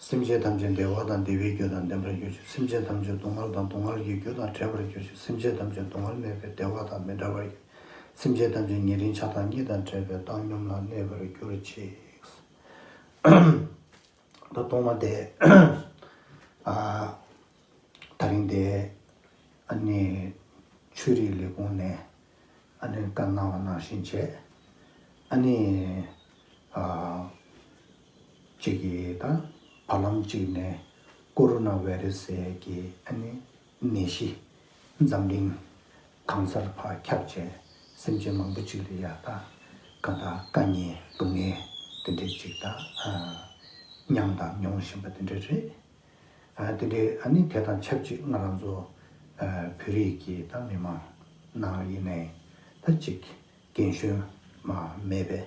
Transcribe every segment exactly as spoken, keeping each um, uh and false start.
སེམས་ཅན་ཐམས་ཅད་བདེ་བ་དང་བདེ་བའི་རྒྱུ་དང་ལྡན་པར་གྱུར་ཅིག། སེམས་ཅན་ཐམས་ཅད་སྡུག་བསྔལ་དང་སྡུག་བསྔལ་གྱི་རྒྱུ་དང་བྲལ་བར་གྱུར་ཅིག། སེམས་ཅན་ཐམས་ཅད་སྡུག་བསྔལ་མེད་པའི་བདེ་བ་དང་མི་འབྲལ་བར་གྱུར། སེམས་ཅན་ཐམས་ཅད་ཉེ་རིང་ཆགས་སྡང་གཉིས་དང་བྲལ་བའི་བཏང་སྙོམས་ལ་གནས་པར་གྱུར་ཅིག། ད་ཐོག་མ་དེ། ཨ། ད་རིང་དེ། ཨ་ནི། ཆོས་རིག་ལས་ཁུངས་ནས། ཨ་ནི་བཀའ་གནང་བ་ནང་བཞིན་བྱས། ཨ་ནི། ཨ། གཅིག་གིས་ད་བར་ལམ་གཅིག་ནས་ཀོ་རོ་ན་བྷའི་རེ་སི་ཟེར་གྱི་ཨ་ནི་ནད་གཞི་འཛམ་གླིང་གང་སར་ཕར་ཁྱབ་བྱས། སེམས་ཅན་མང་པོ་གཅིག་ལ་ཡ་ད་གང་ལྟར་དཀའ་ངལ་སྡུག་བསྔལ་དེ་འདྲས་གཅིག་ད་ཨ་མྱངས་དང་མྱོང་བཞིན་པ་དེ་འདྲས་རེད། ཨ། དེ་འདྲའི་ཨ་ནི་དེ་དང་ཆབས་ཅིག་ང་རང་ཚོ་ཨ་བོད་རིགས་ཀྱི་ད་མི་མང་ནང་ཡིན་ནའི་ད་ཅིག་རྒན་གཞོན་མ་མེད་པའི་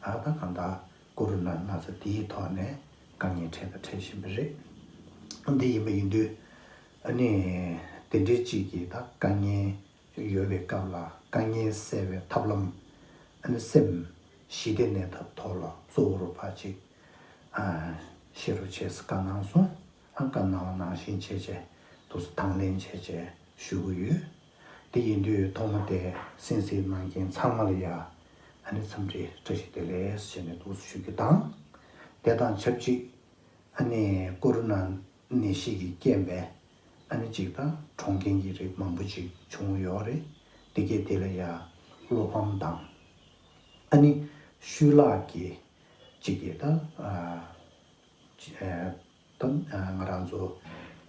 ཨ་ད་གང་ལྟར་ཀོ་རོ་ན་ན་ཚ་འདིའི་ཐོག་ནས་དཀའ་ངལ་འཕྲད་དང་འཕྲད་བཞིན་པ་རེད། འདི་ཡིན་པ་ཡིན་དུས་ཨ་ནི་དེ་འདྲའི་ཅིག་གི་ད་དཀའ་ངལ་ཡོད་པའི་སྐབས་ལ་དཀའ་ངལ་སེལ་བའི་ཐབས་ལམ། ཨ་ནི་སེམས་ཞི་བདེ་གནས་ཐབས་ཐོག་ལ་གཙོ་བོར་ཕར་ཅིག་ཨ་བཤད་རོགས་བྱས་ཟེར་བཀའ་གནང་སོང་། ཨ་བཀའ་གནང་བ་ནང་བཞིན་བྱས་བྱས་འདུག་སེ་དང་ལེན་བྱས་བྱས་ཞུ་གི་ཡོད། དེ་ཡིན་དུས་ཐོག་མ་དེ་གསན་གཟིགས་གནང་མཁན་ཚང་མ་ལ་ཡ་ཨ་ནི་འཚམས་འདྲི་བཀྲ་ཤིས་བདེ་ལེགས་ཞེས་ནས་འདུག་སེ་ཞུ་རྒྱུ་དང་། དེ་དང་ཆབས་ཅིག་ཨ་ནི་ཀོ་རོ་ན་ནད་གཞི་གི་རྐྱེན་པས་ཨ་ནི་ཅིག་ད་གྲོངས་མཁན་གྱི་རིགས་མང་པོ་ཅིག་བྱུང་ཡོད་རེད། དེ་གས་དེ་ལ་ཡ་བློ་ཕམ་དང་ཨ་ནི་ཤུལ་ལག་གི་ཅིག་གི་ད་ཨ་ཅི་ཨ་ད་ཨ་ང་རང་ཚོ་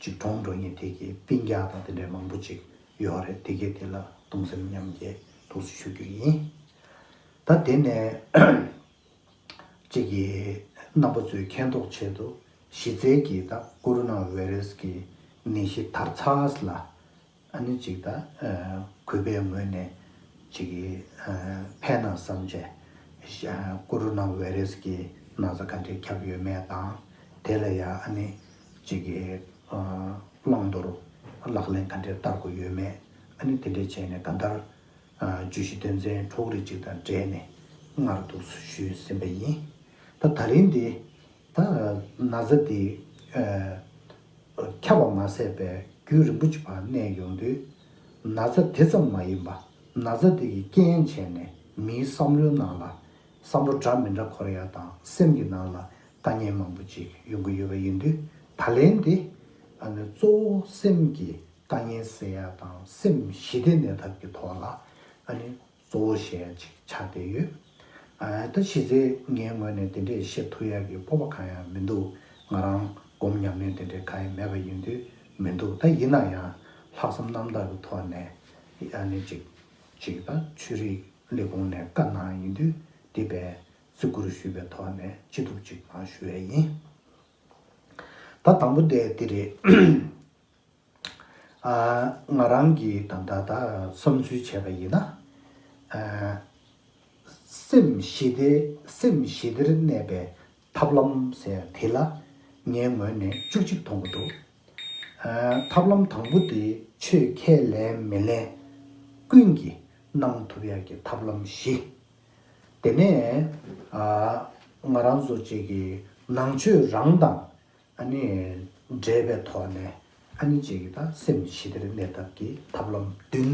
ཅིག་གྲོངས་འགྲོ་མཁན་དེ་གི་སྤུན་ཀྱག་དང་དེ་འདྲའི་མང་པོ་ཅིག་ཡོད་རེད། དེ་གས་དེ་ལ་གདུང་སེམས་མཉམ་སྐྱེད་འདུག་སེ་ཞུ་རྒྱུ་ཡིན། ད་དེ་ནས་གཅིག་གིས་རྣམ་པ་ཚོའི་མཁྱེན་རྟོགས་ཆེད་དུ་གཞི་རྩའི་གི་ད་ཀོ་རོ་ན་བྷའི་རེ་སི་གི་ནད་གཞི་དར་ཚགས་ལ་ཨ་ནི་གཅིག་ད་ཨ་གུས་པའི་ངོས་ནས་གཅིག་གིས་ཨ་ཕན་ན་བསམ་བྱས་ཨ་ཀོ་རོ་ན་བྷའི་རེ་སི་གི་ན་ཚ་ག་འདྲས་ཁྱབ་ཡོད་མེད་དང་། དེ་ལ་ཡ་ཨ་ནི་གཅིག་གིས་ཨ་བླང་དོར་ལག་ལེན་ག་འདྲས་བསྟར་དགོས་ཡོད་མེད། ཨ་ནི་དེ་འདྲས་བྱས་ནས་གང་ལྟར། ཨ་བརྗོད་གཞི་དོན་ཚན་དྲུག་རེ་གཅིག་དང་འབྲེལ་ནས་སྔར་འདུག་སེ་ཞུས་ཟིན་པ་ཡིན། ད་ད་རིང་འདི་ད་ན་ཚ་འདི་ཨ་ཁྱབ་པ་མ་ཟད་པའི་རྒྱུན་རིང་པོ་ཅིག་ཕར་གནས་ཡོང་དུས། ན་ཚ་དེ་ཙམ་མ་ཡིན་པ་ན་ཚ་དེ་གི་རྐྱེན་བྱས་ནས་མིའི་བསམ་བློའི་ནང་ལ་བསམ་བློ་འདྲ་མི་འདྲ་འཁོར་ཡ་དང་སེམས་ཀྱི་ནང་ལ་དཀའ་ངལ་མང་པོ་ཅིག་ཡོང་གི་ཡོད་པ་ཡིན་དུས། ད་ལན་འདི་ཨ་ནི་གཙོ་བོ་སེམས་ཀྱི་དཀའ་ངལ་སེལ་ཡ་དང་སེམས་ཞི་བདེ་གནས་ཐབས་ཀྱི་ཐོག་ལ་ཨ་ནི་གཙོ་བོ་བཤད་ཡ་ཅིག་ཆགས་བསྡད་ཡོད། ཨ་ད་གཞི་རྩའི་ངའི་ངོས་ནས་དེ་འདྲས་བཤད་ཐུབ་ཡ་གི་སྤོབས་པ་གང་ཡང་མི་འདུག། ང་རང་སྒོམ་ཉམས་ལེན་དེ་འདྲས་གང་ཡང་མེད་པ་ཡིན་དུས་མི་འདུག། ད་ཡིན་ན་ཡང་ལྷག་བསམ་རྣམ་དག་གི་ཐོག་ནས་ཨ་ནི་ཅིག་ཅིག་ད་ཆོས་རིག་ལས་ཁུངས་ནས་བཀའ་གནང་ཡིན་དུས་འདི་བས་བརྩི་བཀུར་ཞུས་པའི་ཐོག་ནས་ཅི་ཐུབ་ཅིག་མར་ཞུ་ཡ་ཡིན། ད་དང་པོ་དེ་འདི་རེད། ཨ་ང་རང་གིས་ད་ལྟ་ད་བསམ་ཚུལ་བྱས་པ་ཡིན་ན། ཨ་སེམས་ཞི་བདེ་སེམས་ཞི་བདེར་གནས་པའི་ཐབས་ལམ་ཟེར་དེ་ལ་ངའི་ངོས་ནས་བཅུ་གཅིག་མཐོང་གི་འདུག། ཨ་ཐབས་ལམ་དང་པོ་དེ་ཆོས་ཁས་ལེན་མི་ལེན་ཀུན་གྱིས་གནང་ཐུབ་ཡག་གི་ཐབས་ལམ་བཞི། དེ་ནས་ཨ་ང་རང་ཚོ་གཅིག་གི་ནང་ཆོས་རང་དང་ཨ་ནི་འབྲེལ་བའི་ཐོག་ནས་ཨ་ནི་གཅིག་གི་ད་སེམས་ཞི་བདེར་གནས་ཐབས་ཀྱི་ཐབས་ལམ་བདུན།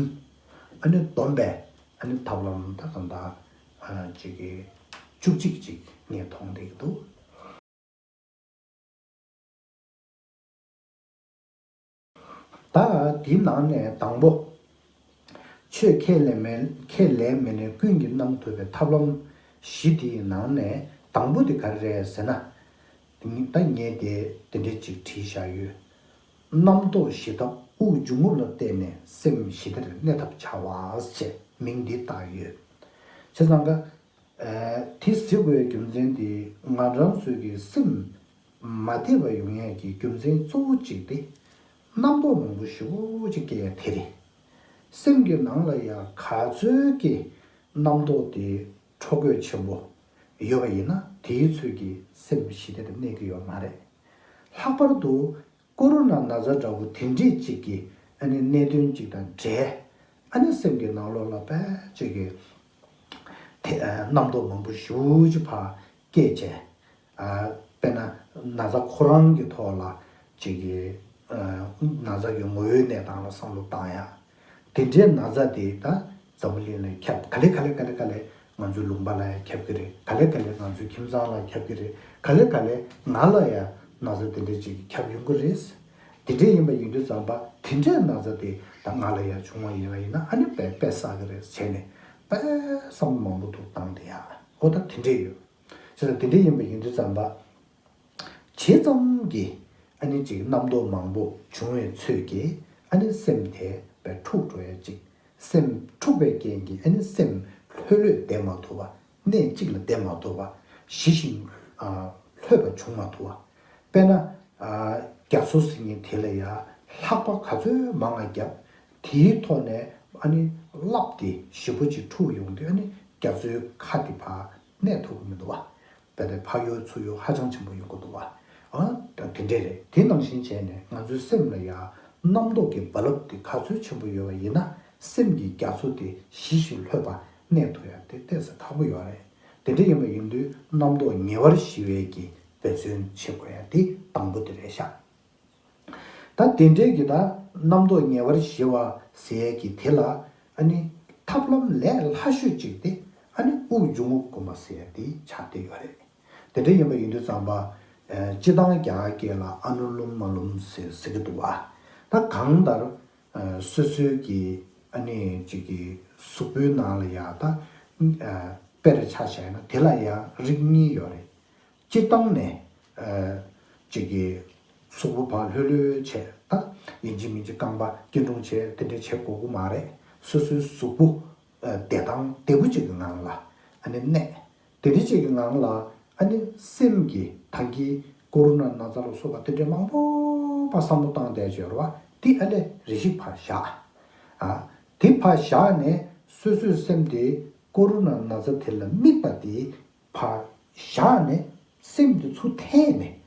ཨ་ནི་བསྡོམས་པས་ཨ་ནི་ཐབས་ལམ་ད་གང་ལྟར་ཨ་གཅིག་གི་བཅུ་གཅིག་ཅིག་ངས་མཐོང་བསྡད་ཀྱི་འདུག། ད་འདི་ནང་ནས་དང་པོ། ཆོས་ཁས་ལེན་མེད་ཁས་ལེན་མེད་ནས་ཀུན་གྱིས་གནང་ཐུབ་པའི་ཐབས་ལམ་བཞི་དེའི་ནང་ནས་དང་པོ་དེ་ག་རེ་རེད་ཟེར་ན། ད་ངས་དེ་དེ་འདྲས་ཅིག་བྲིས་བཞག་ཡོད། རྣམ་རྟོག་ཞི་ཐབས་དབུགས་འབྱུང་རྔུབ་ལ་བརྟེན་ནས་སེམས་ཞི་བདེར་གནས་ཐབས་བྱ་བ་ཞེས་མིང་འདི་བཏགས་ཡོད། བྱས་ཙང་ཀ་ཨ་དེ་ཟེར་དགོས་རྒྱུ་མཚན་དེ་ང་རང་ཚོའི་གི་སེམས་མ་བདེ་བ་ཡོང་ཡས་ཀྱི་རྒྱུ་མཚན་གཙོ་བོ་གཅིག་དེ་རྣམ་རྟོག་མང་པོ་ཞེ་པོ་ཅིག་སྐྱེ་ཡས་དེ་རེད། སེམས་ཀྱི་ནང་ལ་ཡང་ག་ཚོད་ཀྱི་རྣམ་རྟོག་དེ་འཕྲོ་རྒོད་ཆེན་པོ་ཡོད་པ་ཡིན་ན་དེའི་ཚོད་ཀྱི་སེམས་ཞི་བདེར་གནས་ཀྱི་ཡོད་མ་རེད། ལྷག་པར་དུ་ཀོ་རོ་ན་ན་ཚ་འདྲ་བོ་དེ་འདྲས་ཅིག་གི་ཨ་ནི་གནད་དོན་ཅིག་དང་འབྲེལ། ཨ་ནི་སེམས་ཀྱི་ནང་ལོགས་ལ་དཔེ་ཅིག་གི་དེ་ཨ་རྣམ་རྟོག་མང་པོ་ཞེ་པོ་ཅིག་ཕར་སྐྱེས་བྱས། ཨ་དཔེར་ན་ ན་ཚ་ཁོ་རང་གི་ཐོག་ལ་ཅིག་གི་ན་ཚ་གི་ངོ་བོའི་གནས་སྟངས་ལ་བསམ་བློ་བཏང་ཡ། དེ་འདྲའི་ན་ཚ་དེ་ད་འཛམ་བུ་གླིང་ལ་ཁྱབ། ག་ལེ་ག་ལེ་ག་ལེ་ག་ལེ་ང་ཚོའི་ལུང་པ་ལ་ཡང་ཁྱབ་ཀྱི་རེད། ག་ལེ་ག་ལེ་ང་ཚོའི་ཁྱིམ་ཚང་ལ་ཁྱབ་ཀྱི་རེད། ག་ལེ་ག་ལེ་ང་ལ་ཡང་ན་ཚ་དེ་འདྲ་ཅིག་ཁྱབ་ཡོང་གི་རེད། དེ་འདྲ་ཡིན་པ་ཡིན་དུས་ཙམ་པ་དེ་འདྲའི་ན་ཚ་དེ་ད་ང་ལ་ཡང་བྱུང་བ་ཡིན་པ་ཡིན་ན་ཨ་ནི་དཔེ་དཔེ་བསགས་ཀྱི་རེད་བྱས་ནས་དཔེ་བསམ་བློ་མང་པོ་འདུག་བཏང་དེ་ཡ། ཨོ་ད་དེ་འདྲ་ཡོད། བྱས་ཙང་དེ་འདྲ་ཡིན་པ་ཡིན་དུས་ཙམ་པ། ཇི་ཙམ་གྱི་ཨ་ནི་ཅིག་རྣམ་རྟོག་མང་པོ་བྱུང་བའི་ཚོད་ཀྱིས་ཨ་ནི་སེམས་དེ་བས་འཁྲུགས་འགྲོ་ཡ་ཅིག་སེམས་འཁྲུགས་པའི་རྐྱེན་གྱིས་ཨ་ནི་སེམས་ལྷོད་ལྷོད་བསྡད་མ་ཐུབ་པ། གནས་གཅིག་ལ་བསྡད་མ་ཐུབ་པ། ཞི་ཞིང་ལྷོད་པ་བྱུང་མ་ཐུབ་པ། དཔེར་ན། རྒྱ་མཚོ་ཟེར་མཁན་དེ་ལ་ཡ་ལྷགས་པ་ག་ཚོད་མང་ང་བརྒྱབ། དེའི་ཐོག་ནས་ཨ་ནི་རླབས་དེ་ཞེ་པོ་ཅིག་འཁྲུགས་ཡོང་དུས་ཨ་ནི་རྒྱ་མཚོའི་ཁ་དེ་ཕར་གནས་ཐུབ་ཀྱི་མི་འདུག་བ། དཔེ་དེ་ཕར་གཡུག་ཚུར་གཡུག་ཧ་ཅང་ཆེན་པོ་ཡོང་གི་འདུག་བ། ཨ་ད་དེ་འདྲས་རེད། དེ་ནང་བཞིན་བྱས་ནས་ང་ཚོའི་སེམས་ལ་ཡ་རྣམ་རྟོག་གི་རྦ་རླབས་དེ་ག་ཚོད་ཆེན་པོ་ཡོད་པ་ཡིན་ན་སེམས་ཀྱི་རྒྱ་མཚོ་དེ་ཞི་ཞིང་ལྷོད་པ་གནས་ཐུབ་ཡ་དེ་ཏོག་ཙམ་ཁག་པོ་ཡོད་རེད། དེ་འདྲ་ཡིན་པ་ཡིན་དུས་རྣམ་རྟོག་ཉེ་བར་ཞི་བའི་གི་འབད་བརྩོན་བྱེད་དགོས་ཡ་དེ་དང་པོ་དེ་རེད་ཤག་ད་དེ་འདྲའི་གི་ད་རྣམ་རྟོག་ཉེ་བར་ཞི་བ་ཟེར་ཡ་གི་དེ་ལ་ཨ་ནི་ཐབས་ལམ་ལས་སླ་ཤོས་ཅིག་དེ་ཨ་ནི་དབུགས་འབྱུང་རྔུབ་སྒོམ་པ་ཟེར་ཡ་དེ་ཆགས་བསྡད་ཡོད་རེད། དེ་འདྲ་ཡིན་པ་ཡིན་དུས་ཙམ་པ་སྤྱིར་བཏང་རྒྱ་སྐད་ལ་ཨ་ནུ་ལུམ་མ་ལུམ་ཟེར་ཟེར་གི་འདུག་བ། ད་གང་ལྟར་སོ་སོའི་གི་ཨ་ནི་ཅིག་གི་གཟུགས་པོའི་ནང་ལ་ཡ་ད་དཔེར་ཆ་བཞག་ན་དེ་ལ་ཡ་རིགས་གཉིས་ཡོད་རེད། སྤྱིར་བཏང་ནས་ཅིག་གི་གཟུགས་པོ་ཕར་ལྷོད་ལྷོད་བྱས། ད་ཡིན་གཅིག་མིན་གཅིག་རྐང་པ་སྐྱིལ་ཀྲུང་བྱས་དེ་འདྲ་བྱེད་དགོས་ཀྱི་མ་རེད། སོ་སོའི་གཟུགས་པོ་བདེ་ཐང་བདེ་པོ་ཅིག་གི་ངང་ལ་ཨ་ནི་གནས། དེ་འདྲ་ཅིག་གི་ངང་ལ་ཨ་ནི་སེམས་ཀྱི་ད་གིན་ཀོ་རོ་ན་ན་ཚ་ལ་སོགས་པ་དེ་འདྲའི་མང་པོ་ཕར་བསམ་བློ་བཏང་བསྡད་ཡོད་རེད་བ། དེ་ཨ་ལས་རེ་ཞིག་ཕར་བཞག་ཨ་དེ་ཕར་བཞག་ནས་སོ་སོའི་སེམས་དེ་ཀོ་རོ་ན་ན་ཚ་དེ་ལ་དམིགས་པ་དེ་ཕར་བཞག་ནས་སེམས་དེ་ཚུར་འཐེན་ནས།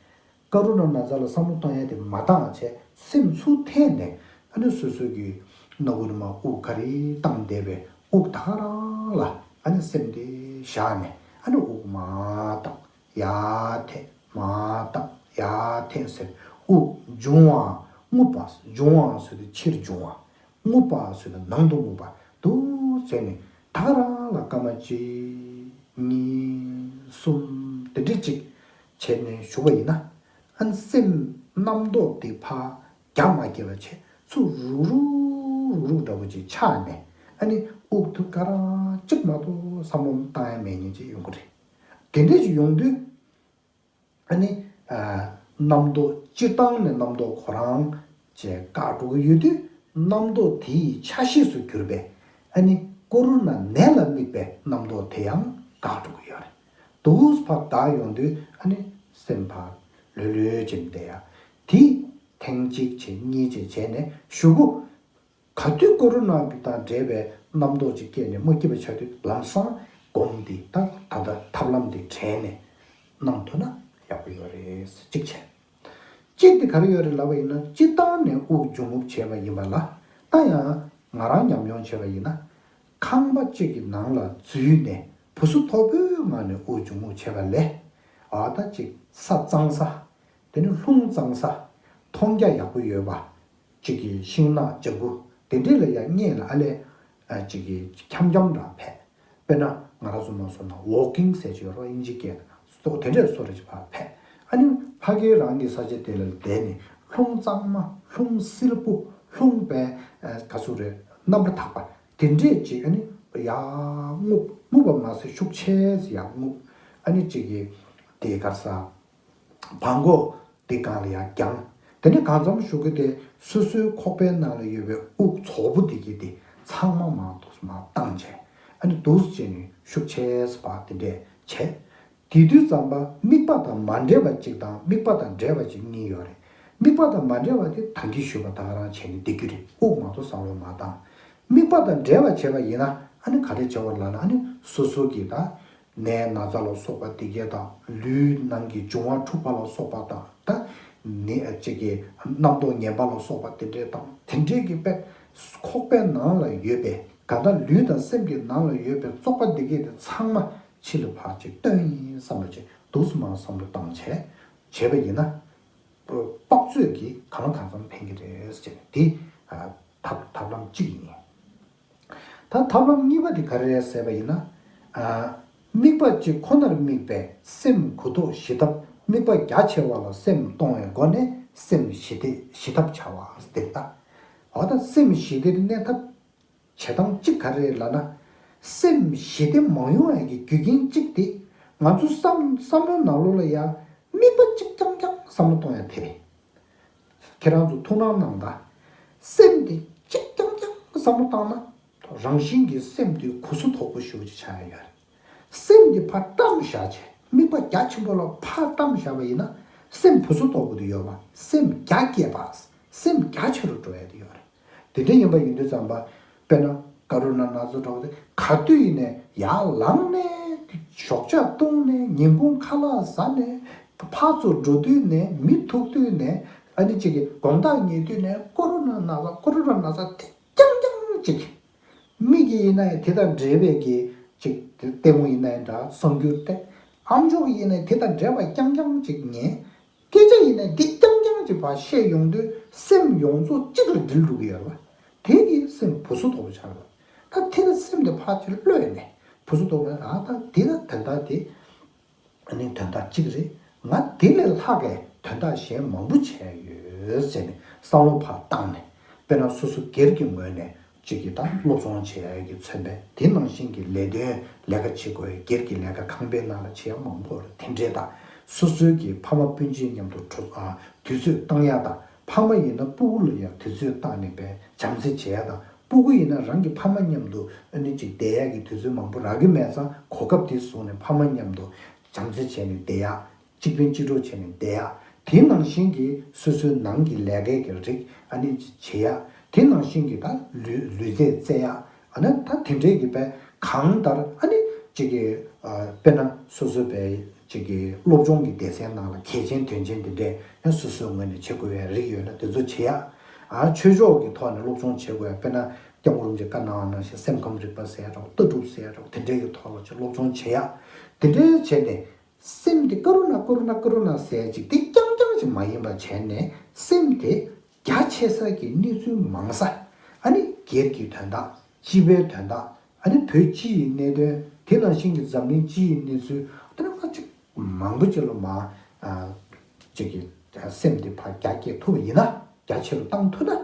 ཀ་རུ་ན་ན་ཚ་ལ་བསམ་བློ་བཏང་ཡ་དེ་མ་བཏང་བྱས་སེམས་ཚུར་འཐེན་ནས་ཨ་ནི་སོ་སོ་གི་སྣ་ཁུག་ནས་མར་དབུགས་ག་རེ་བཏང་བསྡད་པའི་དབུགས་ད་ག་རང་ལ་ཨ་ནི་སེམས་དེ་བཞག་ནས་ཨ་ནི་དབུགས་མར་བཏང་ཡར་འཐེན་མར་བཏང་ཡར་འཐེན་ཟེར། དབུགས་འབྱུང་བའང་རྔུབ་པ། འབྱུང་བའང་ཟེར་དུས་ཕྱིར་འབྱུང་བ། རྔུབ་པ་ཟེར་ན་ནང་དུ་རྔུབ་པ་འདུག་བྱས་ནས་ད་ག་རང་ལ་སྐར་མ་གཅིག་གཉིས་གསུམ་དེ་འདྲ་ཅིག་བྱས་ནས་བཞུགས་པ་ཡིན་ན། ཨ་ནི་སེམས་རྣམ་རྟོག་དེ་ཕར་རྒྱ་མ་བསྐྱེད་པ་བྱས་ཚུར་རུག་རུག་རུག་རུག་འདྲ་པོ་ཅིག་ཆགས་ནས་ཨ་ནི་དབུགས་དེ་ག་རང་གཅིག་མ་གཏོགས་བསམ་བློ་བཏང་ཡ་མེད་མཁན་ཅིག་ཡོང་གི་རེད། དེ་འདྲ་ཅིག་ཡོང་དུས། ཨ་ནི། ཨ། རྣམ་རྟོག་སྤྱིར་བཏང་ནས་རྣམ་རྟོག་ཁོ་རང་བཅས་འགག་འགྲོ་གི་ཡོད་དུས་རྣམ་རྟོག་དེའི་ཆ་ཤས་སུ་གྱུར་པའི་ཨ་ནི་ཀོ་རོ་ན་ནད་ལ་དམིགས་པའི་རྣམ་རྟོག་དེ་ཡང་འགག་འགྲོ་གི་ཡོད་རེད། དུས་ཕར་འགག་ཡོང་དུས་ཨ་ནི་སེམས་ཕར་ལྷོད་ལྷོད་ཅིག་བསྡད་ཡ། དེ་ཐེངས་གཅིག་བྱས་གཉིས་བྱས་བྱས་ནས་གཞུག་གུ། ག་དུས་ཀོ་རོ་ན་དང་འདྲེས་པའི་རྣམ་རྟོག་ཅིག་སྐྱེས་ནས་མ་སྐྱིད་པ་ཆགས་དུས་ལམ་སང་སྒོམ་འདི་ད་ད་ལྟ་ཐབས་ལམ་འདི་དྲན་ནས་གནང་ཐུབ་ན་ཡག་པོ་ཡོད་རེད་གཅིག་བྱས། གཅིག་དེ་ག་རེ་ཡོད་རེད་ལབ་པ་ཡིན་ན་སྤྱིར་བཏང་ནས་དབུགས་འབྱུང་རྔུབ་བྱས་པ་ཡིན་པ་ལ་ད་ཡང་ང་རང་ཉམས་མྱོང་བྱས་པ་ཡིན་ན་ཁང་པ་གཅིག་གི་ནང་ལ་འཛུལ་ནས་བུ་སུ་མཐོ་པོའི་ངང་ནས་དབུགས་འབྱུང་རྔུབ་བྱས་པ་ལས་ཨ་ད་ཅིག་ས་གཙང་ས། དེ་ནི་རླུང་གཙང་ས། མཐོང་རྒྱ་ཡག་པོ་ཡོད་པ། གཅིག་གི་ཤིང་ནགས་ལྗང་གུ་དེ་འདྲས་ལ་ཡང་སྔས་ལ་ཨ་ལས། ཨ་གཅིག་གི་འཁྱམ་འཁྱམ་འདྲ་ཕེབས། དཔེར་ན་ང་རང་ཚོ་མ་སོང་ན་ཝོག་ཀིང་ཟེར་གྱི་ཡོད་རེད་བ་དབྱིན་ཇིའི་སྐད་ནང་སོ་དེ་འདྲས་སོ་རེ་ཅིག་ཕར་ཕེབས། ཨ་ནི་ཕ་གི་རང་གི་ས་ཆ་དེ་ལ་བསྡད་ནས་རླུང་གཙང་མ་རླུང་བསིལ་པོ་རླུང་པའི་ག་ཚོད་རེད་རྣམ་པར་དག་པ་དེ་འདྲས་ཅིག་ཨ་ནི་ཡར་རྔུབ་རྔུབ་པ་མ་ཟད་ཤུགས་ཆེ་ཙམ་ཡར་རྔུབ། ཨ་ནི་གཅིག་གི་དེ་གར་ས། བྲང་ཁོག་དེ་སྒང་ལ་ཡར་བརྒྱངས། དེ་ནས་གང་འཚམ་ཞུ་གི་དེ་སོ་སོའི་ཁོག་པའི་ནང་ལ་ཡོད་པའི་དབུགས་བཙོག་པོ་དེ་གི་དེ་ཚང་མ་མར་འདུག་སེ་མར་བཏང་བྱས། ཨ་ནི་འདུག་སེ་བྱས་ནས་ཤུགས་ཆེ་སེ་ཕར་དེ་འདྲས་བྱས། དེ་དུས་ཙམ་པ་དམིགས་པ་དང་མ་འདྲེས་པ་གཅིག་དང་དམིགས་པ་དང་འདྲེས་པ་གཅིག་གཉིས་ཡོད་རེད། དམིགས་པ་དང་མ་འདྲེས་པ་དེ་ད་གིན་ཞུས་པ་ད་ག་རང་བྱས་ནས་བསྡད་རྒྱུ་རེད། དབུགས་མ་གཏོགས་བསམ་བློ་མ་བཏང་། དམིགས་པ་དང་འདྲེས་པ་བྱས་པ་ཡིན་ན་ཨ་ནི་ག་རེ་བྱེད་དགོས་ལབ་ན་ཨ་ནི་སོ་སོ་གི་ད། ནད་ན་ཚ་ལ་སོགས་པ་དེ་གས་དང་ལུས་ནང་གི་འབྱུང་བ་འཁྲུགས་པ་ལ་སོགས་པ་དང་ད་ནད་ཅིག་གི་རྣམ་རྟོག་ངན་པ་ལ་སོགས་པ་དེ་འདྲས་དང་དེ་འདྲས་ཀྱི་དཔེ་ཁོག་པའི་ནང་ལ་ཡོད་པའི་ག་ད་ལུས་དང་སེམས་ཀྱི་ནང་ལ་ཡོད་པའི་བཙོག་པ་དེ་གས་དེ་ཚང་མ་ཕྱི་ལ་ཕར་ཅིག་བཏོན་ཡིན་བསམ་པ་ཅིག་འདུག་སེ་མར་བསམ་བློ་བཏང་བྱས། བྱས་པ་ཡིན་ན། དཔག་ཚོད་ཀྱིས་གང་ལ་གང་འཚམ་ཕན་གྱི་རེད་ཟེར་ནས་དེ་ཐབས་ཐབས་ལམ་གཅིག་ཡིན། ད་ཐབས་ལམ་གཉིས་པ་དེ་ག་རེ་རེད་ཟེར་བ་ཡིན་ན། དམིགས་པ་གཅིག་ཁོ་ནར་དམིགས་པའི་སེམས་གུ་དོག་ཞི་ཐབས། དམིགས་པ་རྒྱ་ཆེ་བ་ལ་སེམས་གཏོང་བའི་སྒོ་ནས་སེམས་ཞི་སྟེ་ཞི་ཐབས་བྱ་བ་དེ་ལྟ། འོ་ད་སེམས་ཞི་སྟེ་གནས་ཐབས་བྱེད་སྟངས་གཅིག་ག་རེ་རེད་ལབ་ན། སེམས་ཞི་སྟེ་མ་ཡོང་བའི་གི་རྒྱུ་རྐྱེན་གཅིག་དེ། ང་ཚོ་བསམ་བསམ་བློའི་ནང་ལོགས་ལ་ཡ་དམིགས་པ་གཅིག་རྐྱང་རྐྱང་བསམ་བློ་གཏོང་ཡ་དེ་རེད། ཁྱེད་རང་ཚོ་ཐུགས་སྣང་གནང་དང་། སེམས་དེ་གཅིག་རྐྱང་རྐྱང་བསམ་བློ་བཏང་ན། རང་བཞིན་གྱིས་སེམས་དེ་གུ་སུ་དོག་པོ་ཞེ་པོ་ཅིག་ཆགས་ཡ་ཡོད་རེད། སེམས་དེ་ཕར་བཀྲམ་བཞག་བྱས། དམིགས་པ་རྒྱ་ཆེན་པོ་ལ་ཕར་བཀྲམ་བཞག་པ་ཡིན་ན། སེམས་གུ་སུ་དོག་པོ་དེ་ཡོད་པ། སེམས་རྒྱ་སྐྱེད་པ། སེམས་རྒྱ་ཆེ་རུ་འགྲོ་ཡ་དེ་ཡོད་རེད། དེ་འདྲ་ཡིན་པ་ཡིན་དུས་ཙམ་པ། དཔེར་ན་ཀོ་རོ་ན་ན་ཚ་འདྲ་བོ་དེ་ག་དུས་ཡིན་ནའི་ཡར་ལངས་ནས་ཞོགས་ཇ་བཏུང་ནས་ཉིན་གུང་ཁ་ལག་ཟ་ནས་ཕར་ཚུར་འགྲོ་དུས་ནས་མི་ཐུག་དུས་ནས། ཨ་ནི་གཅིག་གི་དགོང་དག་ཉལ་དུས་ནས་ཀོ་རོ་ན་ན་ཚ་ཀོ་རོ་ན་ན་ཚ་དེ་རྐྱང་རྐྱང་གཅིག་མིག་གིས་ཡིན་ན་ཡང་དེ་དང་འབྲེལ་བའི་གི་ཅིག་དེ་ལྟད་མོ་ཡིན་ན་ཡང་འདྲ་གསར་འགྱུར་ཏེ། ཨམ་ཅོག་གིས་ཡིན་ན་དེ་དང་འབྲེལ་བ་རྐྱང་རྐྱང་ཅིག་ཉན། སྐད་ཆ་ཡིན་ན་འདི་རྐྱང་རྐྱང་ཅིག་ཕར་བཤད་ཡོང་དུས་སེམས་ཡོངས་རྫོགས་གཅིག་ལ་འདྲིལ་འགྲོ་གི་ཡོད་རེད་བ། དེ་གིས་སེམས་གུ་སུ་དོག་པོ་ཆགས་རེད་བ། ད་དེ་ལ་སེམས་དེ་ཕར་ཅིག་གློད་ནས་གུ་སུ་དོག་པོ་ཨ་ད་འདི་ལ་དོན་དག་དེ། ཨ་ནི་དོན་དག་གཅིག་རེད། ང་དེ་ལས་ལྷག་གི་དོན་དག་གཞན་མང་པོ་བྱས་ཡོད་ཟེར་ནས་བསམ་བློ་ཕར་བཏང་ནས། དཔེར་ན་སོ་སོ་སྒེར་གྱི་ངོས་ནས་གཅིག་གི་ད་སློབ་སྦྱོང་བྱེད་ཡ་གི་མཚོན་པས། དེ་ནང་བཞིན་གྱི་ལས་དོན་ལས་ཀ་བྱེད་དགོས་ཡ་སྒེར་གྱི་ལས་ཀ་ཁང་པའི་ནང་ལ་བྱེད་ཡ་མང་པོ་རེད། དེ་འདྲས་དང་། སོ་སོའི་གི་ཕ་མ་སྤུན་མཆེད་མཉམ་དུ་འགྲོ་ཨ་དུས་ཚོད་བཏང་ཡ་དང་། ཕ་མ་ཡིན་ན་སྤུ་གུ་ལ་ཡང་དུས་ཚོད་བཏང་ནས་པའི་བྱམས་བརྩེ་བྱེད་ཡ་དང་། སྤུ་གུ་ཡིན་ན་རང་གི་ཕ་མ་མཉམ་དུ་ཨ་ནི་ཅིག་བསྡད་ཡ་གི་དུས་ཚོད་མང་པོ་རག་གི་མེད་ཙང་། གོ་སྐབས་དེ་བཟུང་ནས་ཕ་མ་མཉམ་དུ་བྱམས་བརྩེ་བྱས་ནས་བསྡད་ཡ། གཅིག་ཕན་གཅིག་གྲོགས་བྱས་ནས་བསྡད་ཡ། དེ་ནང་བཞིན་གྱི་སོ་སོའི་ནང་གི་ལས་ཀའི་གི་རིགས་ཨ་ནི་བྱེད་ཡ། དེ་ནང་བཞིན་གྱི་ད་ལུས་ལུས་རྩལ་རྩེ་ཡ། ཨ་ནི་ད་དེ་འདྲའི་གི་པའི་གང་ལྟར་ཨ་ནི་གཅིག་གི་ཨ་དཔེར་ན་སོ་སོའི་པའི་གཅིག་གི་སློབ་སྦྱོང་གི་སྡེ་ཚན་ནང་ལ་གལ་ཆེན་དོན་ཆེན་དེ་འདྲས་ཡང་སོ་སོའི་ངོས་ནས་བྱེད་དགོས་པའི་རིགས་ཡོད་ན་དེ་ཚོ་བྱེད་ཡ། ཨ་ཆོས་ཕྱོགས་ཀྱི་ཐོག་ནས་སློབ་སྦྱོང་བྱེད་དགོས་ཡ། དཔེར་ན་སྐྱབས་མགོན་རིན་པོ་ཆེས་བཀའ་གནང་བ་ནང་བཞིན་སེམས་ཁམས་རིག་པ་ཟེར་ཡ་འདྲ་བོ། ལྟ་གྲུབ་ཟེར་ཡ་འདྲ་བོ། དེ་འདྲའི་གི་ཐོག་ལ་ཅིག་སློབ་སྦྱོང་བྱེད་ཡ། དེ་འདྲའི་བྱས་ནས། སེམས་འདི་ཀ་རུ་ན་ཀ་རུ་ན་ཀ་རུ་ན་ཟེར་ཅིག་དེ་རྐྱང་རྐྱང་ཅིག་མ་ཡིན་པ་བྱས་ནས། སེམས་དེ་རྒྱ་ཆེ་ས་ཀྱི་གནས་ཚུལ་མང་ས། ཨ་ནི་སྒེར་གྱི་དོན་དག་སྤྱི་པའི་དོན་དག་ཨ་ནི་བོད་སྤྱི་ཡི་གནད་དོན། དེ་ནང་བཞིན་གྱི་འཛམ་གླིང་སྤྱི་ཡི་གནས་ཚུལ། དེ་ནི་མ་ཅིག་མང་པོ་ཅིག་ལ་མ་ཅིག་གི་སེམས་དེ་ཕར་རྒྱ་སྐྱེད་ཐུབ་པ་ཡིན་ན། རྒྱ་ཆེ་རུ་བཏང་ཐུབ་ན།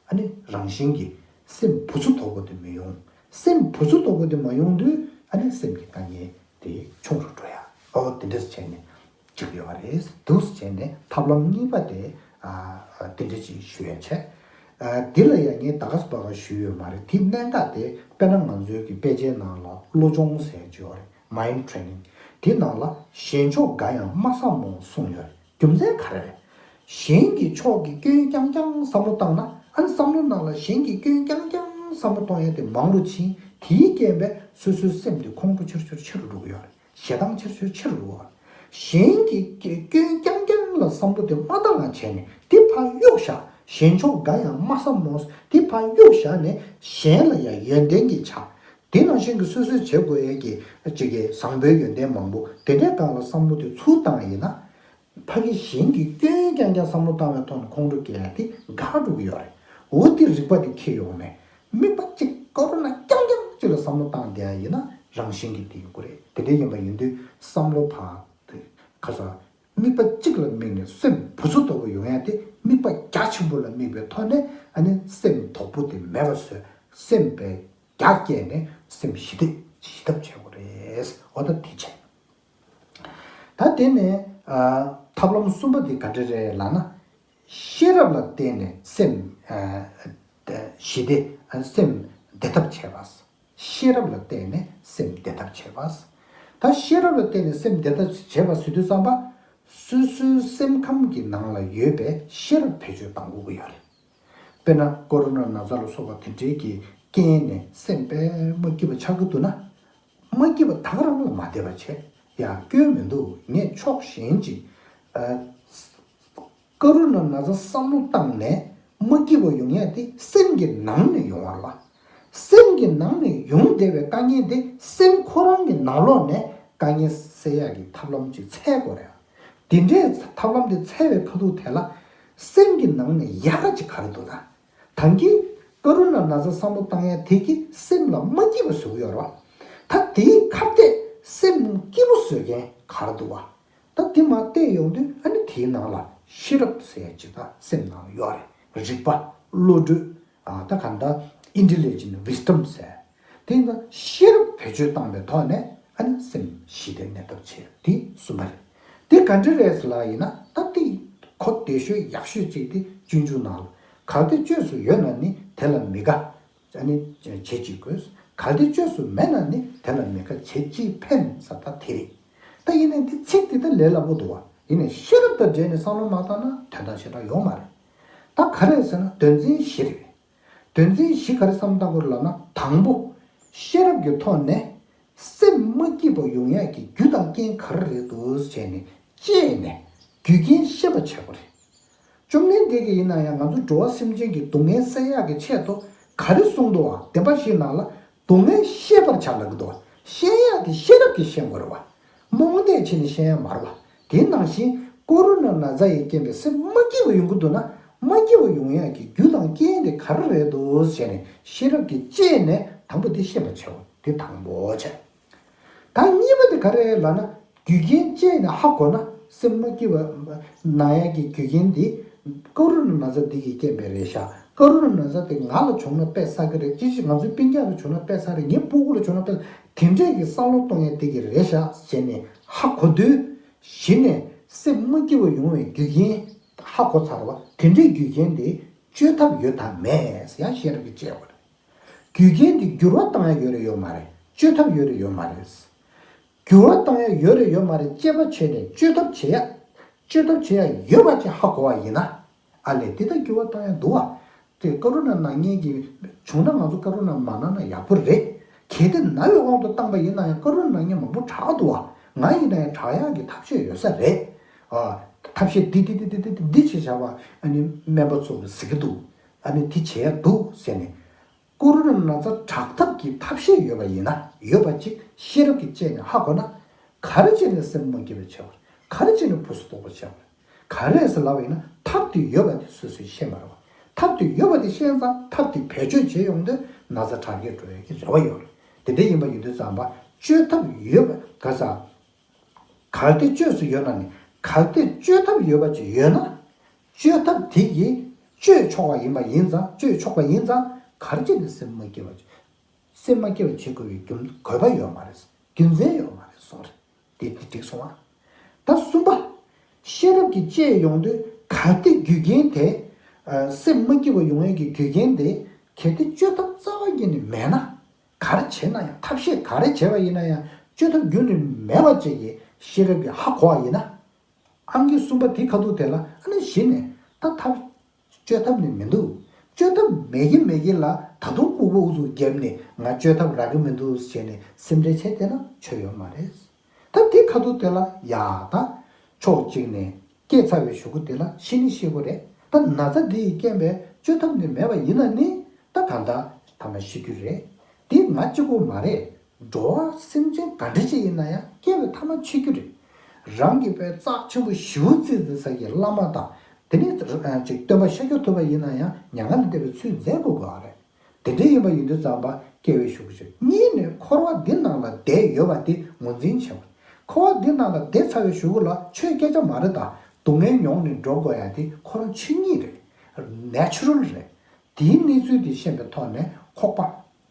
ཨ་ནི་རང་བཞིན་གྱིས་སེམས་བུ་ཚུ་དོག་པོ་དེ་མི་ཡོང་། སེམས་བུ་ཚུ་དོག་པོ་དེ་མ་ཡོང་དུས་ཨ་ནི་སེམས་ཀྱི་དཀའ་ངལ་དེ་ཆུང་རུ་འགྲོ་ཡ། ཨོ་དེ་འདྲས་བྱས་ནས་འཇུག་ཡོད་རེད། འདུག་བྱས་ནས་ཐབས་ལམ་གཉིས་པ་དེ་ཨ་དེ་འདྲས་ཅིག་ཞུ་ཡ་བྱས། ཨ་འདི་ལ་ཡང་ངས་ད་ག་སེ་བ་ག་ཞུས་ཡོད་མ་རེད། དེ་གནད་འགག་དེ་དཔེར་ན་ང་ཚོའི་གི་དཔེ་ཆའི་ནང་ལ་བློ་སྦྱོང་ཟེར་གྱི་ཡོད་རེད། Mind training། དེ་ནང་ལ་གཞན་ཕྱོགས་དགའ་ཡང་སྨྲ་བསམ་མོ་གསུངས་ཡོད། རྒྱུ་མཚན་ག་རེ་རེད། གཞན་གྱི་ཕྱོགས་ཀྱི་སྐྱོན་རྐྱང་རྐྱང་བསམ་བློ་བཏང་ན། ཨ་ནི་བསམ་བློ་ནང་ལ་གཞན་གྱི་སྐྱོན་རྐྱང་རྐྱང་བསམ་བློ་གཏོང་ཡ་དེ་མང་རུ་ཕྱིན། དེའི་རྐྱེན་པས་སོ་སོའི་སེམས་དེ་ཁོང་ཁྲོ་ཆེར་ཆེར་ཆེ་རུ་འགྲོ་གི་ཡོད་རེད། ཞེ་སྡང་ཆེར་ཆེར་ཆེ་རུ་འགྲོ་གི་ཡོད་རེད། གཞན་གྱི་སྐྱོན་རྐྱང་རྐྱང་ལ་བསམ་བློ་དེ་མ་བཏང་བ་བྱས་ནས། དེ་ཕར་གཡུག་བཞག་གཞན་ཕྱོགས་དགའ་ཡང་སྨྲ་བསམ་མོ། དེ་ཕར་གཡུག་བཞག་ནས་གཞན་ལ་ཡང་ཡོན་ཏན་གྱི་ཆ། དེ་ནང་བཞིན་གྱི་སོ་སོས་བྱེད་དགོས་ཡས་ཀྱི་གཅིག་གི་བཟང་པོའི་ཡོན་ཏན་མང་པོ་དེ་འདྲའི་སྒང་ལ་བསམ་བློ་དེ་ཚུར་བཏང་ཡིན་ན། ཕ་གི་གཞན་གྱི་སྐྱོན་རྐྱང་རྐྱང་བསམ་བློ་བཏང་བའི་ཐོག་ནས་ཁོང་ཁྲོ་སྐྱེ་ཡ་དེ་འགག་འགྲོ་གི་ཡོད་རེད། འོ་དེ་རིག་པ་དེ་འཁྱེར་ཡོང་ནས་དམིགས་པ་གཅིག་ཀ་རུ་ན་རྐྱང་རྐྱང་གཅིག་ལ་བསམ་བློ་བཏང་བསྡད་ཡ་ཡིན་ན་རང་བཞིན་གྱིས་དེ་ཡོང་གི་རེད། དེ་འདྲ་ཡིན་པ་ཡིན་དུས་བསམ་བློ་ཕར་དེ་ཁ་སང་དམིགས་པ་གཅིག་ལ་དམིགས་ནས་སེམས་བུ་ཚུ་དོག་པོ་ཡོང་ཡ་དེ་དམིགས་པ་རྒྱ་ཆེན་པོ་ལ་དམིགས་པའི་ཐོག་ནས་ཨ་ནི་སེམས་དོག་པོ་དེ་མེད་པ་བཟོས། སེམས་པའི་རྒྱ་བསྐྱེད་ནས་སེམས་ཞི་བདེ་ཞི་ཐབས་བྱེད་དགོས་རེད། འོ་ད་དེ་བྱས། ད་དེ་ནས་ཨ་ཐབས་ལམ་གསུམ་པ་དེ་ག་འདྲ་རེད་ལབ་ན། ཤེས་རབ་ལ་བརྟེན་ནས་སེམས་ཨ་ཞི་བདེ་ཨ་སེམས་བདེ་ཐབས་བྱེད་པ། ཤེས་རབ་ལ་བརྟེན་ནས་སེམས་བདེ་ཐབས་བྱེད་པ། ད་ཤེས་རབ་ལ་བརྟེན་ནས་སེམས་བདེ་ཐབས་བྱེད་པ་ཟེར་དུས་ཙམ་པ། སོ་སོའི་སེམས་ཁམས་ཀྱི་ནང་ལ་ཡོད་པའི་ཤེས་རབ་བེད་སྤྱོད་གཏང་དགོས་ཀྱི་ཡོད་རེད། དཔེར་ན་ཀོ་རོ་ན་ན་ཚ་ལ་སོགས་པ་དེ་འདྲའི་གི་རྐྱེན་ནས་སེམས་དཔེ་མ་སྐྱིད་པ་ཆགས་ཀྱི་འདུག་ན། མ་སྐྱིད་པ་ད་ག་རང་ལ་མ་བསྡད་པ་བྱས། ཡ་སྐྱོན་མི་འདུག་ངས་ཕྱོགས་གཞན་གཅིག་ཨ། ཀ་རུ་ན་ན་ཚ་བསམ་བློ་བཏང་ནས་མ་སྐྱིད་པ་ཡོང་ཡ་དེ་སེམས་ཀྱི་ནང་ནས་ཡོང་བ་ལ། སེམས་ཀྱི་ནང་ནས་ཡོང་བསྡད་པའི་དཀའ་ངལ་དེ་སེམས་ཁོ་རང་གི་ནང་ལོགས་ནས་དཀའ་ངལ་སེལ་ཡ་གི་ཐབས་ལམ་ཅིག་འཚོལ་དགོས་རེད། དེ་འདྲའི་ཐབས་ལམ་དེ་འཚོལ་བའི་ཁ་ཐུག་དེ་ལ་སེམས་ཀྱི་ནང་ནས་ཡག་ག་ཅིག་ག་རེ་འདུག་ད། ད་གིན་ཀ་རུ་ན་ན་ཚ་བསམ་བློ་བཏང་ཡ་དེ་གིས་སེམས་ལ་མ་སྐྱིད་པ་བཟོ་གི་ཡོད་རེད་བ། ད་དེའི་ཁ་གཏད་སེམས་སྐྱིད་པོ་བཟོ་མཁན་ག་རེ་འདུག་བ། ད་དེ་མར་བལྟས་ཡོང་དུས་ཨ་ནི་དེའི་ནང་ལ་ཤེས་རབ་ཟེར་ཡ་ཅིག་ད་སེམས་ནང་ཡོད་རེད། རིག་པ། བློ་གྲོས། ཨ་ད་ག་ད་intelligent wisdom ཟེར། དེ་ཡིན་ཙང་ཤེས་རབ་བེད་སྤྱོད་བཏང་པའི་ཐོག་ནས་ཨ་ནི་སེམས་ཞི་བདེ་གནས་ཐབས་བྱེད་དེ་གསུམ་པ་རེད། དེ་ག་འདྲ་རེད་ཟེར་ལབ་ཡིན་ན་ད་དེ་གོ་བདེ་ཤོས་ཡག་ཤོས་ཅིག་དེ་སྤྱོད་འཇུག་ནང་ལ་གལ་ཏེ་བཅོས་སུ་ཡོད་ན་ནི་དེ་ལ་མི་དགའ། ཨ་ནི་བྱེད་ཅིག་དགོས། གལ་ཏེ་བཅོས་སུ་མེད་ན་ནི་དེ་ལ་མི་དགའ་བྱེད་ཅིག་ཕན་ཟེར་ད་དེ་རེད། ད་ཡིན་ནའི་འདི་ཚིག་འདི་ད་ལས་སླ་པོ་འདུག་བ། ཡིན་ནའི་ཤེས་རབ་དང་འབྲེལ་ནས་བསམ་བློ་མ་བཏང་ན་དོན་དག་ཞེ་དྲག་ཡོད་མ་རེད། ད་ག་རེ་ཟེར་ན་དོན་ཚན་བཞི་རེད། དོན་ཚན་བཞི་ག་རེ་བསམ་བློ་བཏང་དགོས་རེད་ལབ་ན་དང་པོ། ཤེས་རབ་ཀྱི་ཐོག་ནས་སེམས་མ་སྐྱིད་པ་ཡོང་ཡག་གི་རྒྱུ་དང་རྐྱེན་ག་རེ་རེད་འདུག་བྱས་ནས་དཔྱད་ནས་རྒྱུ་རྐྱེན་ཤེས་པ་བྱེད་དགོས་རེད། བཅོམ་ལྡན་འདས་ཀྱིས་ཡིན་ན་ཡང་ང་ཚོ་འགྲོ་བ་སེམས་ཅན་གྱི་སྡུག་བསྔལ་སེལ་ཡག་གི་ཆེད་དུ་ག་རེ་གསུངས་འདུག་བ། བདེན་པ་བཞིའི་ནང་ལ་སྡུག་བསྔལ་ཤེས་པར་བྱ་ལབ་ཀྱི་འདུག་བ། ཤེས་ཡག་དེ་ཤེས་རབ་ཀྱིས་ཤེས་དགོས་རེད་བ། རྨོངས་དད་བྱས་ནས་ཤེས་ཡག་མ་རེད་བ། དེ་ནང་བཞིན་ཀོ་རོ་ན་ན་ཚ་ཡིས་རྐྱེན་པས་སེམས་མ་སྐྱིད་པ་ཡོང་གི་འདུག་ན་མ་སྐྱིད་པ་ཡོང་ཡག་གི་རྒྱུ་དང་རྐྱེན་དེ་ག་རེ་རེད་འདུག་བྱས་ནས་ཤེས་རབ་ཀྱིས་དཔྱད་ནས་དང་པོ་དེ་ཤེས་པ་བྱའོ། དེ་དང་པོ་བྱས། ད་གཉིས་པ་དེ་ག་རེ་ལབ་ན་རྒྱུ་རྐྱེན་དཔྱད་ནས་ཧ་གོ་ན་སེམས་མ་སྐྱིད་པ་ན་ཡག་གི་རྒྱུ་རྐྱེན་དེ་ཀོ་རོ་ན་ན་ཚ་འདི་ཡིས་རྐྱེན་པས་རེད་ཤག་ཀོ་རོ་ན་ན་ཚ་དེ་ང་ལ་བྱུང་ན་དཔེ་བསགས་ཀྱི་རེད། ཅི་ཞིག་ང་ཚོའི་སྤུན་ཀྱག་ལ་བྱུང་ན་དཔེ་བསགས་རེད། ངའི་སྤུ་གུ་ལ་བྱུང་ན་དཔེ། དེ་འདྲས་ཀྱི་བསམ་བློ་གཏོང་ཡ་དེ་གི་རེད་ཤག་ཟེར་ནས་ཧ་གོ་དུས་གཞི་ནས་སེམས་མ་སྐྱིད་པ་ཡོང་བའི་རྒྱུ་རྐྱེན་ཧ་གོ་ཚར་བ། དེ་འདྲའི་རྒྱུ་རྐྱེན་དེ་བཅོས་ཐབས་ཡོད་དམ་མེད་ཡང་ཤེས་རབ་ཀྱིས་དཔྱད་དགོས་རེད། རྒྱུ་རྐྱེན་དེ་འགྱུར་བ་བཏང་ཡ་ཡོད་རེད་ཡོད་མ་རེད། བཅོས་ཐབས་ཡོད་རེད་ཡོད་མ་རེད། འགྱུར་བ་བཏང་ཡ་ཡོད་རེད་ཡོད་མ་རེད་དཔྱད་པ་བྱས་ནས་བཅོས་ཐབས་བྱེད་ཡ། བཅོས་ཐབས་བྱེད་ཡ་ཡོད་པ་ཅིག་ཧ་གོ་བ་ཡིན་ན། ཨ་ལས་འདི་ལྟར་འགྱུར་བ་བཏང་ཡ་འདུག་བ། དེ་ཀ་རུ་ན་ན་མཁན་གྱི་བྱུང་ན་ང་ཚོ་ཀ་རུ་ན་མ་ན་ན་ཡག་པོ་རེད། གལ་ཏེ་ན་བའི་དབང་དུ་བཏང་པ་ཡིན་ན་ཡང་ཀ་རུ་ན་ན་མཁན་མང་པོ་དྲག་འདུག་བ། ང་ཡིན་ན་ཡང་དྲག་ཡག་གི་ཐབས་ཤེས་ཡོད་ས་རེད། ཨ། ཐབས་ཤེས་འདི་འདི་འདི་འདི་འདི་འདི་བྱེད་བྱ་བ་ཨ་ནི་སྨན་པ་ཚོ་གི་ཟེར་གི་འདུག་ཨ་ནི་འདི་བྱེད་ཡག་འདུག་ཟེར་ནས། ཀོ་རོ་ན་ན་ཚ་དྲག་ཐབས་ཀྱི་ཐབས་ཤེས་ཡོད་པ་ཡིན་ན་ཡོད་པ་ཅིག་ཤེས་རབ་ཀྱིས་དཔྱད་ནས་ཧ་གོ་ན། ག་རེ་བྱས་ནས་སེམས་མ་སྐྱིད་པ་བྱེད་པ། ག་རེ་བྱས་ནས་ཕུ་སུ་ལྟོགས་པ་བྱེད་པ། ག་རེ་ཟེར་ལབ་པ་ཡིན་ན་ཐབས་དེ་ཡོད་པ་དེ་སོ་སོས་ཤེས་མ་རེད་བ། ཐབས་དེ་ཡོད་པ་དེ་ཤེས་ཙང་ཐབས་དེ་བེད་སྤྱོད་བྱེད་ཡོང་དུས་ན་ཚ་དྲག་སྐྱེད་འགྲོ་ཡག་གི་རེ་བ་ཡོད་རེད། དེ་འདྲ་ཡིན་པ་ཡིན་དུས་ཙམ་པ་བཅོས་ཐབས་ཡོད་པ་ག་ས། གལ་ཏེ་བཅོས་སུ་ཡོད་ན་ནི་གལ་ཏེ་བཅོས་ཐབས་ཡོད་པ་ཅིག་ཡོད་ན། བཅོས་ཐབས་དེ་གིས་བཅོས་ཆོག་པ་ཡིན་པ་ཡིན་ཙང་བཅོས་ཆོག་པ་ཡིན་ཙང་ག་རེ་བྱས་ནས་སེམས་མ་སྐྱིད་པ་བྱེད། སེམས་མ་སྐྱིད་པ་བྱེད་དགོས་པའི་རྒྱུ་དགོས་པ་ཡོད་མ་རེད། རྒྱུ་མཚན་ཡོད་མ་རེད་གསུངས་རེད། དེ་དེ་འགྲིག་སོང་ང་། ད་གསུམ་པ། ཤེས་རབ་ཀྱིས་དཔྱད་ཡོང་དུས་གལ་ཏེ་རྒྱུ་རྐྱེན་དེ། ཨ། སེམས་མ་སྐྱིད་པ་ཡོང་ཡས་ཀྱི་རྒྱུ་རྐྱེན་དེ་གལ་ཏེ་བཅོས་ཐབས་རྩ་བ་ཉིད་ནས་མེད་ན། ག་རེ་བྱས་ན་ཡང་ཐབས་ཤེས་ག་རེ་བྱས་པ་ཡིན་ན་ཡང་བཅོས་ཐབས་རྒྱུན་ནས་མེད་པ་ཅིག་གི་ཤེས་རབ་ཀྱིས་ཧ་གོ་བ་ཡིན་ན། ཨང་ཀི་གསུམ་པ་དེ་ཁ་ཐུག་དེ་ལ་ཨ་ནི་གཞི་ནས་ད་ཐབས་བཅོས་ཐབས་ནི་མི་འདུག་བཅོས་ཐབས་མེད་ཀྱི་མེད་ཀྱི་ལ་ད་དུང་ལྐུགས་པ་ཨུ་ཚུགས་བརྒྱབ་ནས་ང་བཅོས་ཐབས་རག་གི་མི་འདུག་ཟེར་ནས་སེམས་ཁྲལ་བྱས་བསྡད་ན་ཆོ་ཡོད་མ་རེད། ད་དེ་ཁ་ཐུག་དེ་ལ་ཡ་ད་ཕྱོགས་གཅིག་ནས་སྐྱེས་ཚར་བའི་གཞུག་གུ་དེ་ལ་ཤི་ནི་ཤི་དགོས་རེད། ད་ན་ཚ་འདི་ཡི་རྐྱེན་པས་བཅོས་ཐབས་ནི་མེད་པ་ཡིན་ན་ནི་ད་གང་ལྟར་ཐ་མ་ཤི་རྒྱུ་རེད། དེ་ང་གཅིག་པོ་མ་རེད། འགྲོ་བ་སེམས་ཅན་ག་འདྲ་ཅིག་ཡིན་ན་ཡང་སྐྱེ་བའི་ཐ་མ་འཆི་རྒྱུ་རེད། རང་གི་དཔེ་རྩ་ཆེན་པོ་ཞེ་པོ་བརྩི་བརྩི་ས་ཀྱི་བླ་མ་དང་དེ་ནས་ཅིག་སྟོན་པ་ཤཱཀྱ་ཐུབ་པ་ཡིན་ན་ཡང་མྱ་ངན་ལས་འདས་པའི་ཚུལ་མཛད་དགོས་དགོས་པ་རེད། དེ་འདྲ་ཡིན་པ་ཡིན་དུས་ཙམ་པ་སྐྱེ་བའི་གཞུག་གུ་ཆོས་གཉིས་ནས་འཁོར་བ་འདི་ནང་ལ་བསྡད་ཡོད་པ་དེ་ངོས་འཛིན་བྱེད་པ། འཁོར་བ་འདི་ནང་ལ་བསྡད་ཚར་བའི་གཞུག་གུ་ལ་ཆོས་སྐད་ཆ་མ་རེད་ད། སྡུག་བསྔལ་མྱོང་ནས་འགྲོ་དགོས་ཡ་དེ་ཁོ་རང་ཆོས་ཉིད་རེད། ནེ་ཅུ་རལ་རེད། དེའི་གནས་ཚུལ་དེ་ཤེས་པའི་ཐོག་ནས་ཁོག་པ་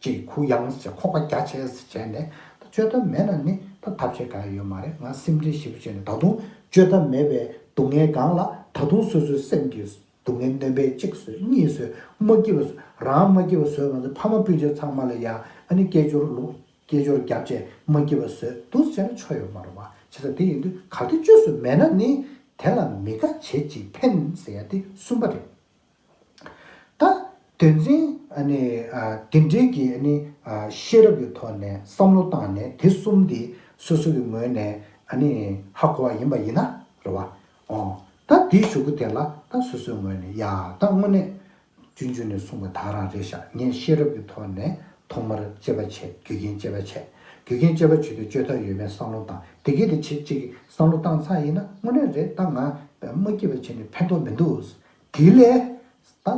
ཅིག་གུ་ཡངས་བྱས་ཁོག་པ་རྒྱ་ཆེ་ཙམ་བྱས་ནས་ད་བཅོས་ཐབས་མེད་ན་ནི་ད་ཐབས་ཤེས་གང་ཡང་ཡོད་མ་རེད། ང་སེམས་ཁྲལ་ཞེ་པོ་བྱས་ནས་ད་དུང་བཅོས་ཐབས་མེད་པའི་སྡུག་བསྔལ་སྒང་ལ་ད་དུང་སོ་སོའི་སེམས་ཀྱི་སྡུག་བསྔལ་སྣོན་པ་གཅིག་བཟོས་གཉིས་བཟོས་མ་སྐྱིད་པ་བཟོས་རང་མ་སྐྱིད་པ་བཟོས་མ་ཚད་ཕ་མ་སྤུན་མཆེད་ཚང་མ་ལ་ཡང་ཨ་ནི་སྐད་ཅོར་ལུག་སྐད་ཅོར་བརྒྱབ་བྱས་མ་སྐྱིད་པ་བཟོས་འདུག་ཟེར་ན་ཆོ་ཡོད་མ་རེད་བ། བྱས་ཙང་དེ་ཡིན་དུས་གལ་ཏེ་བཅོས་སུ་མེད་ན་ནི་དེ་ལ་མི་དགའ་བྱེད་ཅིག་ཕན་ཟེར་ཡ་དེ་གསུམ་པ་རེད། ད་དོན་ཚན་ཨ་ནི་ཨ་དེ་འདྲའི་གི་ཨ་ནི་ཨ་ཤེས་རབ་ཀྱི་ཐོག་ནས་བསམ་བློ་བཏང་ནས་དེ་གསུམ་དེ་སོ་སོ་གི་ངོས་ནས་ཨ་ནི་ཧ་གོ་བ་ཡིན་པ་ཡིན་ན་རེད་བ། ཨོ། ད་དེའི་གཞུག་གུ་དེ་ལ་ད་སོ་སོའི་ངོས་ནས་ཡ་ད་དངོས་གནས་སྤྱོད་འཇུག་ནས་གསུངས་པ་ད་རང་རེད་ཤག་ངས་ཤེས་རབ་ཀྱི་ཐོག་ནས་ཐོག་མར་དཔྱད་པ་བྱས། རྒྱུ་རྐྱེན་དཔྱད་པ་བྱས། རྒྱུ་རྐྱེན་གཅོད་པ་བྱེད་དུ་གཅོད་ཐབས་ཡོད་མེད་བསམ་བློ་བཏང་། དེ་གས་དེ་བྱེད་ཅིག་བསམ་བློ་བཏང་ཚར་ཡིན་ན་དངོས་གནས་རེད། ད་ང་མ་སྐྱིད་པ་བྱས་ནས་ཕན་ཐོགས་མི་འདུག་དེ་ལས་ད་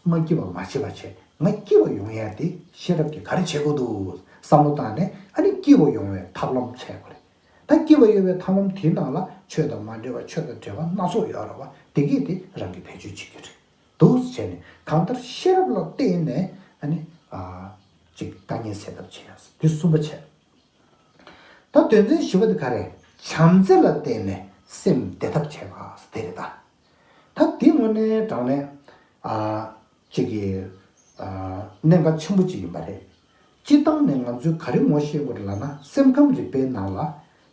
མ་སྐྱིད་པ་མ་བྱེད་པ་བྱས། ང་སྐྱིད་པ་ཡོང་ཡ་དེ་ཤེས་རབ་ཀྱིས་ག་རེ་བྱེད་དགོས་འདུག་བསམ་བློ་བཏང་ནས། ཨ་ནི་སྐྱིད་པ་ཡོང་བའི་ཐབས་ལམ་འཚོལ་དགོས་རེད། ད་སྐྱིད་པ་ཡོང་བའི་ཐབས་ལམ་དེའི་ནང་ལ་ཆོས་དང་མ་འབྲེལ་བ་ཆོས་དང་འབྲེལ་བ་སྣ་ཚོགས་ཡོད་རེད་བ། དེ་གས་དེ་རང་གིས་བེད་སྤྱོད་བྱེད་རྒྱུ་རེད། འདུག་སེ་བྱས་ནས་གང་ལྟར་ཤེས་རབ་ལ་བརྟེན་ནས་ཨ་ནི་ཨ་ཅིག་དཀའ་ངལ་སེལ་ཐབས་བྱེད་ཡ། དེ་གསུམ་པ་བྱས། ད་དོན་ཚན་བཞི་པ་དེ་ག་རེ། བྱམས་བརྩེ་ལ་བརྟེན་ནས་སེམས་བདེ་ཐབས་བྱེད་པ་དེ་རེད་ད། ད་དེ་དངོས་གནས་དྲང་གནས་ཨ་ཅིག་གི་ཨ་གནད་འགག་ཆེན་པོ་ཅིག་ཡིན་པ་རེད། སྤྱིར་བཏང་ནས་ང་ཚོས་ག་རེ་ངོ་ཤེས་དགོས་རེད་ལབ་ན། སེམས་ཁམས་རིག་པའི་ནང་ལ་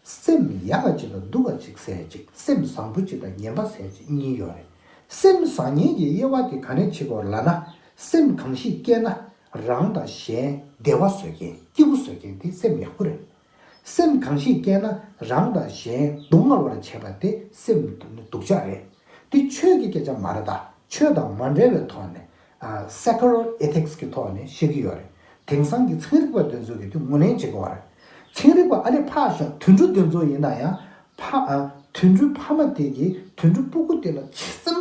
སེམས་ཡག་ག་ཅིག་དང་སྡུག་ག་ཅིག་ཟེར་ཅིག་སེམས་བཟང་པོ་ཅིག་དང་ངན་པ་ཟེར་ཅིག་གཉིས་ཡོད་རེད། སེམས་བཟང་ངན་གྱི་དབྱེ་བ་དེ་ག་ནས་ཕྱེ་དགོས་ལབ་ན། སེམས་གང་ཞིག་སྐྱེས་ན་རང་དང་གཞན་བདེ་བ་བཟོ་མཁན་སྐྱིད་པོ་བཟོ་མཁན་དེ་སེམས་ཡག་པོ་རེད། སེམས་གང་ཞིག་སྐྱེས་ན་རང་དང་གཞན་སྡུག་བསྔལ་བར་བྱེད་པ་དེ་སེམས་སྡུག་ཅག་རེད། དེ་ཆོས་ཀྱི་སྐད་ཆ་མ་རེད་ད། ཆོས་དང་མ་འབྲེལ་བའི་ཐོག་ནས་ཨ་secular ethics གི་ཐོག་ནས་བཤད་ཀྱི་ཡོད་རེད། དེང་སང་གི་ཚན་རིག་པ་དེ་ཚོ་གིས་དེ་ངོས་ལེན་བྱེད་དགོས་པ་རེད། ཚན་རིག་པ་ཨ་ལས་ཕར་ཞོག་དུད་འགྲོ་དེ་ཚོ་ཡིན་ན་ཡང་། ཕ་ཨ་དུད་འགྲོའི་ཕ་མ་དེ་གིས་དུད་འགྲོ་སྤུ་གུ་དེ་ལ་ཇི་ཙམ་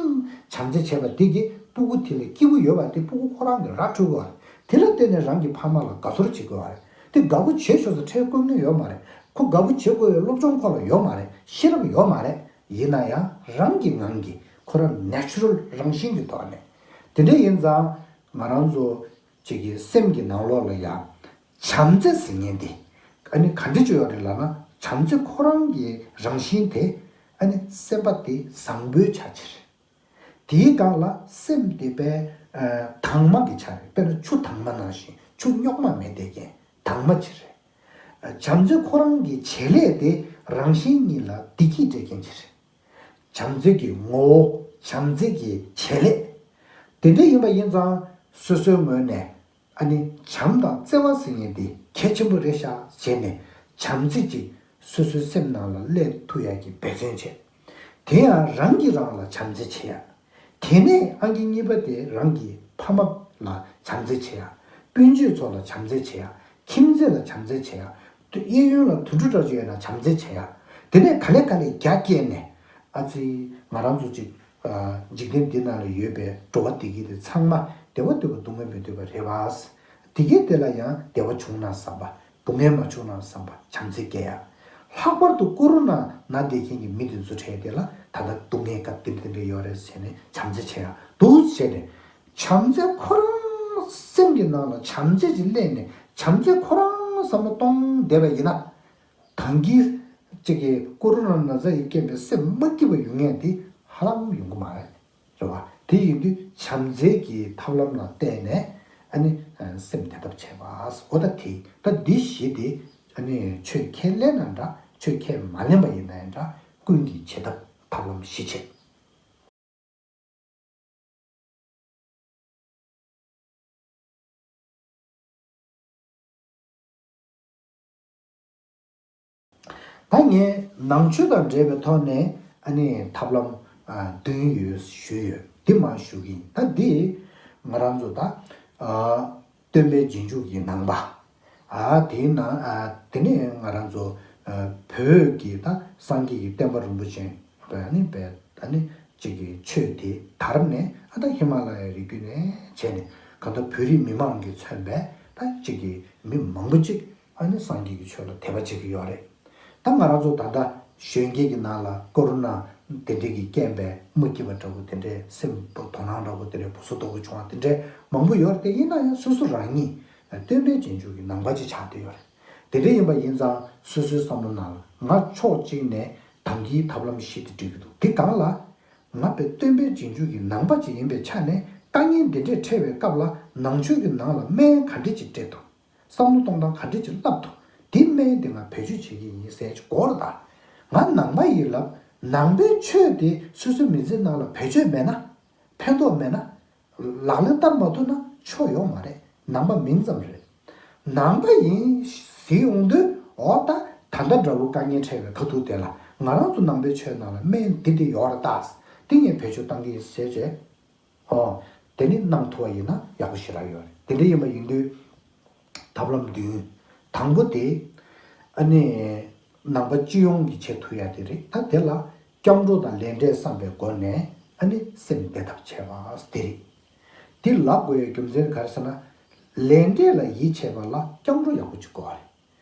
བྱམས་བརྩེ་བྱས་པ་དེ་གིས་སྤུ་གུ་དེ་ལ་སྐྱིད་པོ་ཡོད་པ་དེ་སྤུ་གུ་ཁོ་རང་གིས་ར་འཕྲོད་དགོས་པ་རེད། དེ་ལ་བརྟེན་ནས་རང་གི་ཕ་མ་ལ་དགའ་ཚོར་བྱེད་དགོས་པ་རེད། དེ་དགའ་པོ་བྱེད་ཆོག་ས་ཁྲལ་བཀོད་མཁན་ཡོད་མ་རེད། ཁོ་དགའ་པོ་བྱེད་དགོས་པའི་སློབ་སྦྱོང་ཁོ་ལ་ཡོད་མ་རེད། ཤེས་རབ་ཡོད་མ་རེད། ཡིན་ན་ཡང་རང་གི་ངང་གིས་ཁོ་རང་natural རང་བཞིན་གྱི་ཐོག་ནས། དེ་འདྲ་ཡིན་ཙང་ང་རང་ཚོ་གཅིག་གི་སེམས་ཀྱི་ནང་ལོགས་ལ་ཡང་བྱམས་བརྩེ་ཟེར་མཁན་དེ་ཨ་ནི་ག་འདྲ་ཅིག་ཡོད་རེད་ལབ་ན། བྱམས་བརྩེ་ཁོ་རང་གི་རང་བཞིན་དེ་ཨ་ནི་སེམས་པ་དེ་བཟང་པོའི་ཆ་ཅིག་རེད། དེའི་སྒང་ལ་སེམས་དེ་དཔེ་ཨ་དྭངས་མ་གི་ཆ་རེད། དཔེར་ན་ཆུ་དྭངས་མ་ནང་བཞིན། ཆུ་རྙོག་མ་མེད་བསྡད་མཁན་དྭངས་མ་ཅིག་རེད། ཨ་བྱམས་བརྩེ་ཁོ་རང་གི་བྱེད་ལས་དེ་རང་གཞན་གཉིས་ལ་བདེ་སྐྱིད་སྤྲད་མཁན་ཅིག་རེད། བྱམས་བརྩེ་གི་ངོ་བོ། བྱམས་བརྩེ་གི་བྱེད་ལས། དེ་འདྲ་ཡིན་པ་ཡིན་ཙང་སོ་སོའི་ངོས་ནས་ཨ་ནི་བྱམས་དང་བརྩེ་བ་ཟེར་མཁན་དེ་གལ་ཆེན་པོ་རེད་ཤག་བྱས་ནས་བྱམས་བརྩེ་ཅིག་སོ་སོའི་སེམས་ནང་ལ་སླེབས་ཐུབ་ཡག་གི་འབད་བརྩོན་བྱེད། དེ་ཡང་རང་གིས་རང་ལ་བྱམས་བརྩེ་བྱེད་ཡག་དེ་ནས་ཨང་ཀི་གཉིས་པ་དེ་རང་གི་ཕ་མ་ལ་བྱམས་བརྩེ་བྱེད་ཡག་སྤུན་མཆེད་ཚོ་ལ་བྱམས་བརྩེ་བྱེད་ཡག་ཁྱིམ་མཚེས་ལ་བྱམས་བརྩེ་བྱེད་ཡག་དུ་གཡས་གཡོན་ལ་དུད་འགྲོ་འདྲ་ཅིག་ཡོད་ན་བྱམས་བརྩེ་བྱེད་ཡག་དེ་ནས་ག་ལེ་ག་ལེ་རྒྱ་བསྐྱེད་ནས། ཨ་ཙི། ང་རང་ཚོ་ཅིག་ཨ་འཇིག་རྟེན་འདི་ནང་ལ་ཡོད་པའི་འགྲོ་བ་བདེ་སྐྱིད་དེ་ཚང་མ་བདེ་བ་འདོད་པ་སྡུག་བསྔལ་མི་འདོད་པ་རེད་པ། དེ་གའི་དེ་ལ་ཡང་བདེ་བ་བྱུང་ན་བསམ་པ། སྡུག་བསྔལ་མ་བྱུང་ན་བསམ་པ། བྱམས་བརྩེ་སྐྱེ་ཡ། ལྷག་པར་དུ་ཀོ་རོ་ན་ན་བསྡད་མཁན་གྱི་མི་དེ་ཚོ་འཕྲད་དེ་ལ་ད་ལྟ་སྡུག་བསྔལ་སྐབས་དེ་འདྲ་དེ་འདྲ་ཡོད་རེད་ཟེར་ནས་བྱམས་བརྩེ་བྱེད་ཡ་འདུག་བྱས་ནས། བྱམས་བརྩེ་ཁོ་རང་སེམས་ཀྱི་ནང་ལ་བྱམས་བརྩེ་ཅིག་སླེབས་ནས་བྱམས་བརྩེ་ཁོ་རང་བསམ་བློ་གཏོང་བསྡད་པ་ཡིན་ན། ད་གིན་གཅིག་གིས་ཀོ་རོ་ན་ན་ཚ་ཡི་རྐྱེན་པས་སེམས་མ་སྐྱིད་པ་ཡོང་མཁན་དེ་ཧ་ལམ་ཡོང་གི་མ་རེད། རེད་བ། དེ་ཡིན་དུས་བྱམས་བརྩེ་གི་ཐབས་ལམ་ལ་བརྟེན་ནས་ཨ་ནི་སེམས་བདེ་ཐབས་བྱས་པ། འོ་ད་དེ་ད་འདི་བཞི་དེ་ཨ་ནི་ཆོས་ཁས་ལེན་ན་འདྲ། ཆོས་ཁས་མ་ལེན་པ་ཡིན་ན་ཡང་འདྲ། ཀུན་གྱིས་བྱེད་ཐབས་ཐབས་ལམ་བཞི་བྱས། ད་ངས་ནང་ཆོས་དང་འབྲེལ་བའི་ཐོག་ནས་ཨ་ནི་ཐབས་ལམ་ཨ་བདུན་ཡོད་ཞུས་ཡོད། འདི་མར་ཞུ་གི་ཡིན། ད་འདི་ང་རང་ཚོ་ད་ཨ་སྟོན་པའི་རྗེས་འཇུག་གི་ནང་པ། ཨ་དེའི་ནང་ཨ་དེ་ནས་ང་རང་ཚོ་ཨ་བོད་ཀྱི་ད་སངས་རྒྱས་ཀྱི་བསྟན་པ་རིན་པོ་ཆེ་ཨ་ནི་བས་ཨ་ནི་གཅིག་གི་ཆོས་དེ་དར་ནས། ཨ་ད་ཧི་མ་ལ་ཡའི་རི་རྒྱུད་ནས་བྱས་ནས་གང་ལྟར་བོད་རིགས་མི་མང་གིས་མཚོན་པའི་ད་གཅིག་གི་མི་མང་པོ་གཅིག་ཨ་ནི་སངས་རྒྱས་ཀྱི་ཆོས་ལ་དད་པ་བྱེད་ཀྱི་ཡོད་རེད། ད་ང་རང་ཚོ་ད་ལྟ་གཞོན་སྐྱེས་ཀྱི་ནང་ལ་ཀོ་རོ་ན་དེ་འདྲས་ཀྱི་རྐྱེན་པས་མ་སྐྱིད་པ་འདྲ་པོ་དེ་འདྲས། སེམས་པ་དོ་སྣང་འདྲ་པོ་དེ་འདྲས། སྦུག་སོ་དོག་པོ་བྱུང་བ་དེ་འདྲས་མང་པོ་ཡོད་རེད། དེ་ཡིན་ན་ཡང་སོ་སོ་རང་ཉིད་སྟོན་པའི་རྗེས་འཇུག་གི་ནང་པ་ཅིག་ཆགས་བསྡད་ཡོད་རེད། དེ་འདྲ་ཡིན་པ་ཡིན་ཙང་སོ་སོའི་བསམ་བློ་ནང་ལ་ང་ཕྱོགས་གཅིག་ནས་ད་གིན་ཐབས་ལམ་བཞི་དེ་འགྲིག་གི་འདུག་དེ་སྒང་ལ་ང་དཔེ་སྟོན་པའི་རྗེས་འཇུག་གི་ནང་པ་ཅིག་ཡིན་པའི་ཆ་ནས་དཀའ་ངལ་འདི་འདྲས་འཕྲད་པའི་སྐབས་ལ་ནང་ཆོས་ཀྱི་ནང་ལ་སྨན་ག་འདྲས་ཅིག་སྤྲད་འདུག་བསམ་བློ་གཏོང་སྟངས་ག་འདྲས་ཅིག་བསླབ་འདུག་དེ་སྨན་དེ་ང་བེད་སྤྱོད་བྱེད་ཀྱི་ཡིན་ཟེར་གྱི་གོ་རེད་ད། ང་ནང་པ་ཡིན་ལབ། ནང་པའི་ཆོས་དེ་སོ་སོའི་མི་ཚེའི་ནང་ལ་བེད་སྤྱོད་མེད་ན། ཕན་ཐོགས་མེད་ན། ལག་ལེན་བསྟར་མ་ཐུབ་ན་ཆོས་ཡོད་མ་རེད། ནང་པ་མིང་ཙམ་རེད། ནང་པ་ཡིན་ཟེར་ཡོང་དུས། འོ་ད་ད་ལྟ་འདྲ་བོ་དཀའ་ངལ་འཕྲད་པའི་ཁ་ཐུག་དེ་ལ་ང་རང་ཚོ་ནང་པའི་ཆོས་ནང་ལ་སྨན་འདི་འདི་ཡོད་རེད་ད། འདི་ངས་བེད་སྤྱོད་བཏང་གི་ཡིན་ཟེར་བྱས། ཨོ། དེ་ནི་གནང་ཐུབ་པ་ཡིན་ན་ཡག་པོ་ཞེ་དྲག་ཡོད་རེད། དེ་འདྲ་ཡིན་པ་ཡིན་དུས། ཐབས་ལམ་བདུན། དང་པོ་དེ་ཨ་ནི་ནང་པ་སྤྱི་ཡོངས་ཀྱི་བྱེད་ཐུབ་ཡ་དེ་རེད། ད་དེ་ལ་སྐྱབས་འགྲོ་དང་ལས་འབྲས་བསམ་པའི་སྒོ་ནས་ཨ་ནི་སེམས་བདེ་ཐབས་བྱས་པ་དེ་རེད། དེ་ལབ་དགོས་ཡའི་རྒྱུ་མཚན་ག་རེ་ཟེར་ན། ལས་འབྲས་ལ་ཡིད་ཆེས་པ་ལ་སྐྱབས་འགྲོ་ཡག་པོ་ཅིག་དགོས་པ་རེད།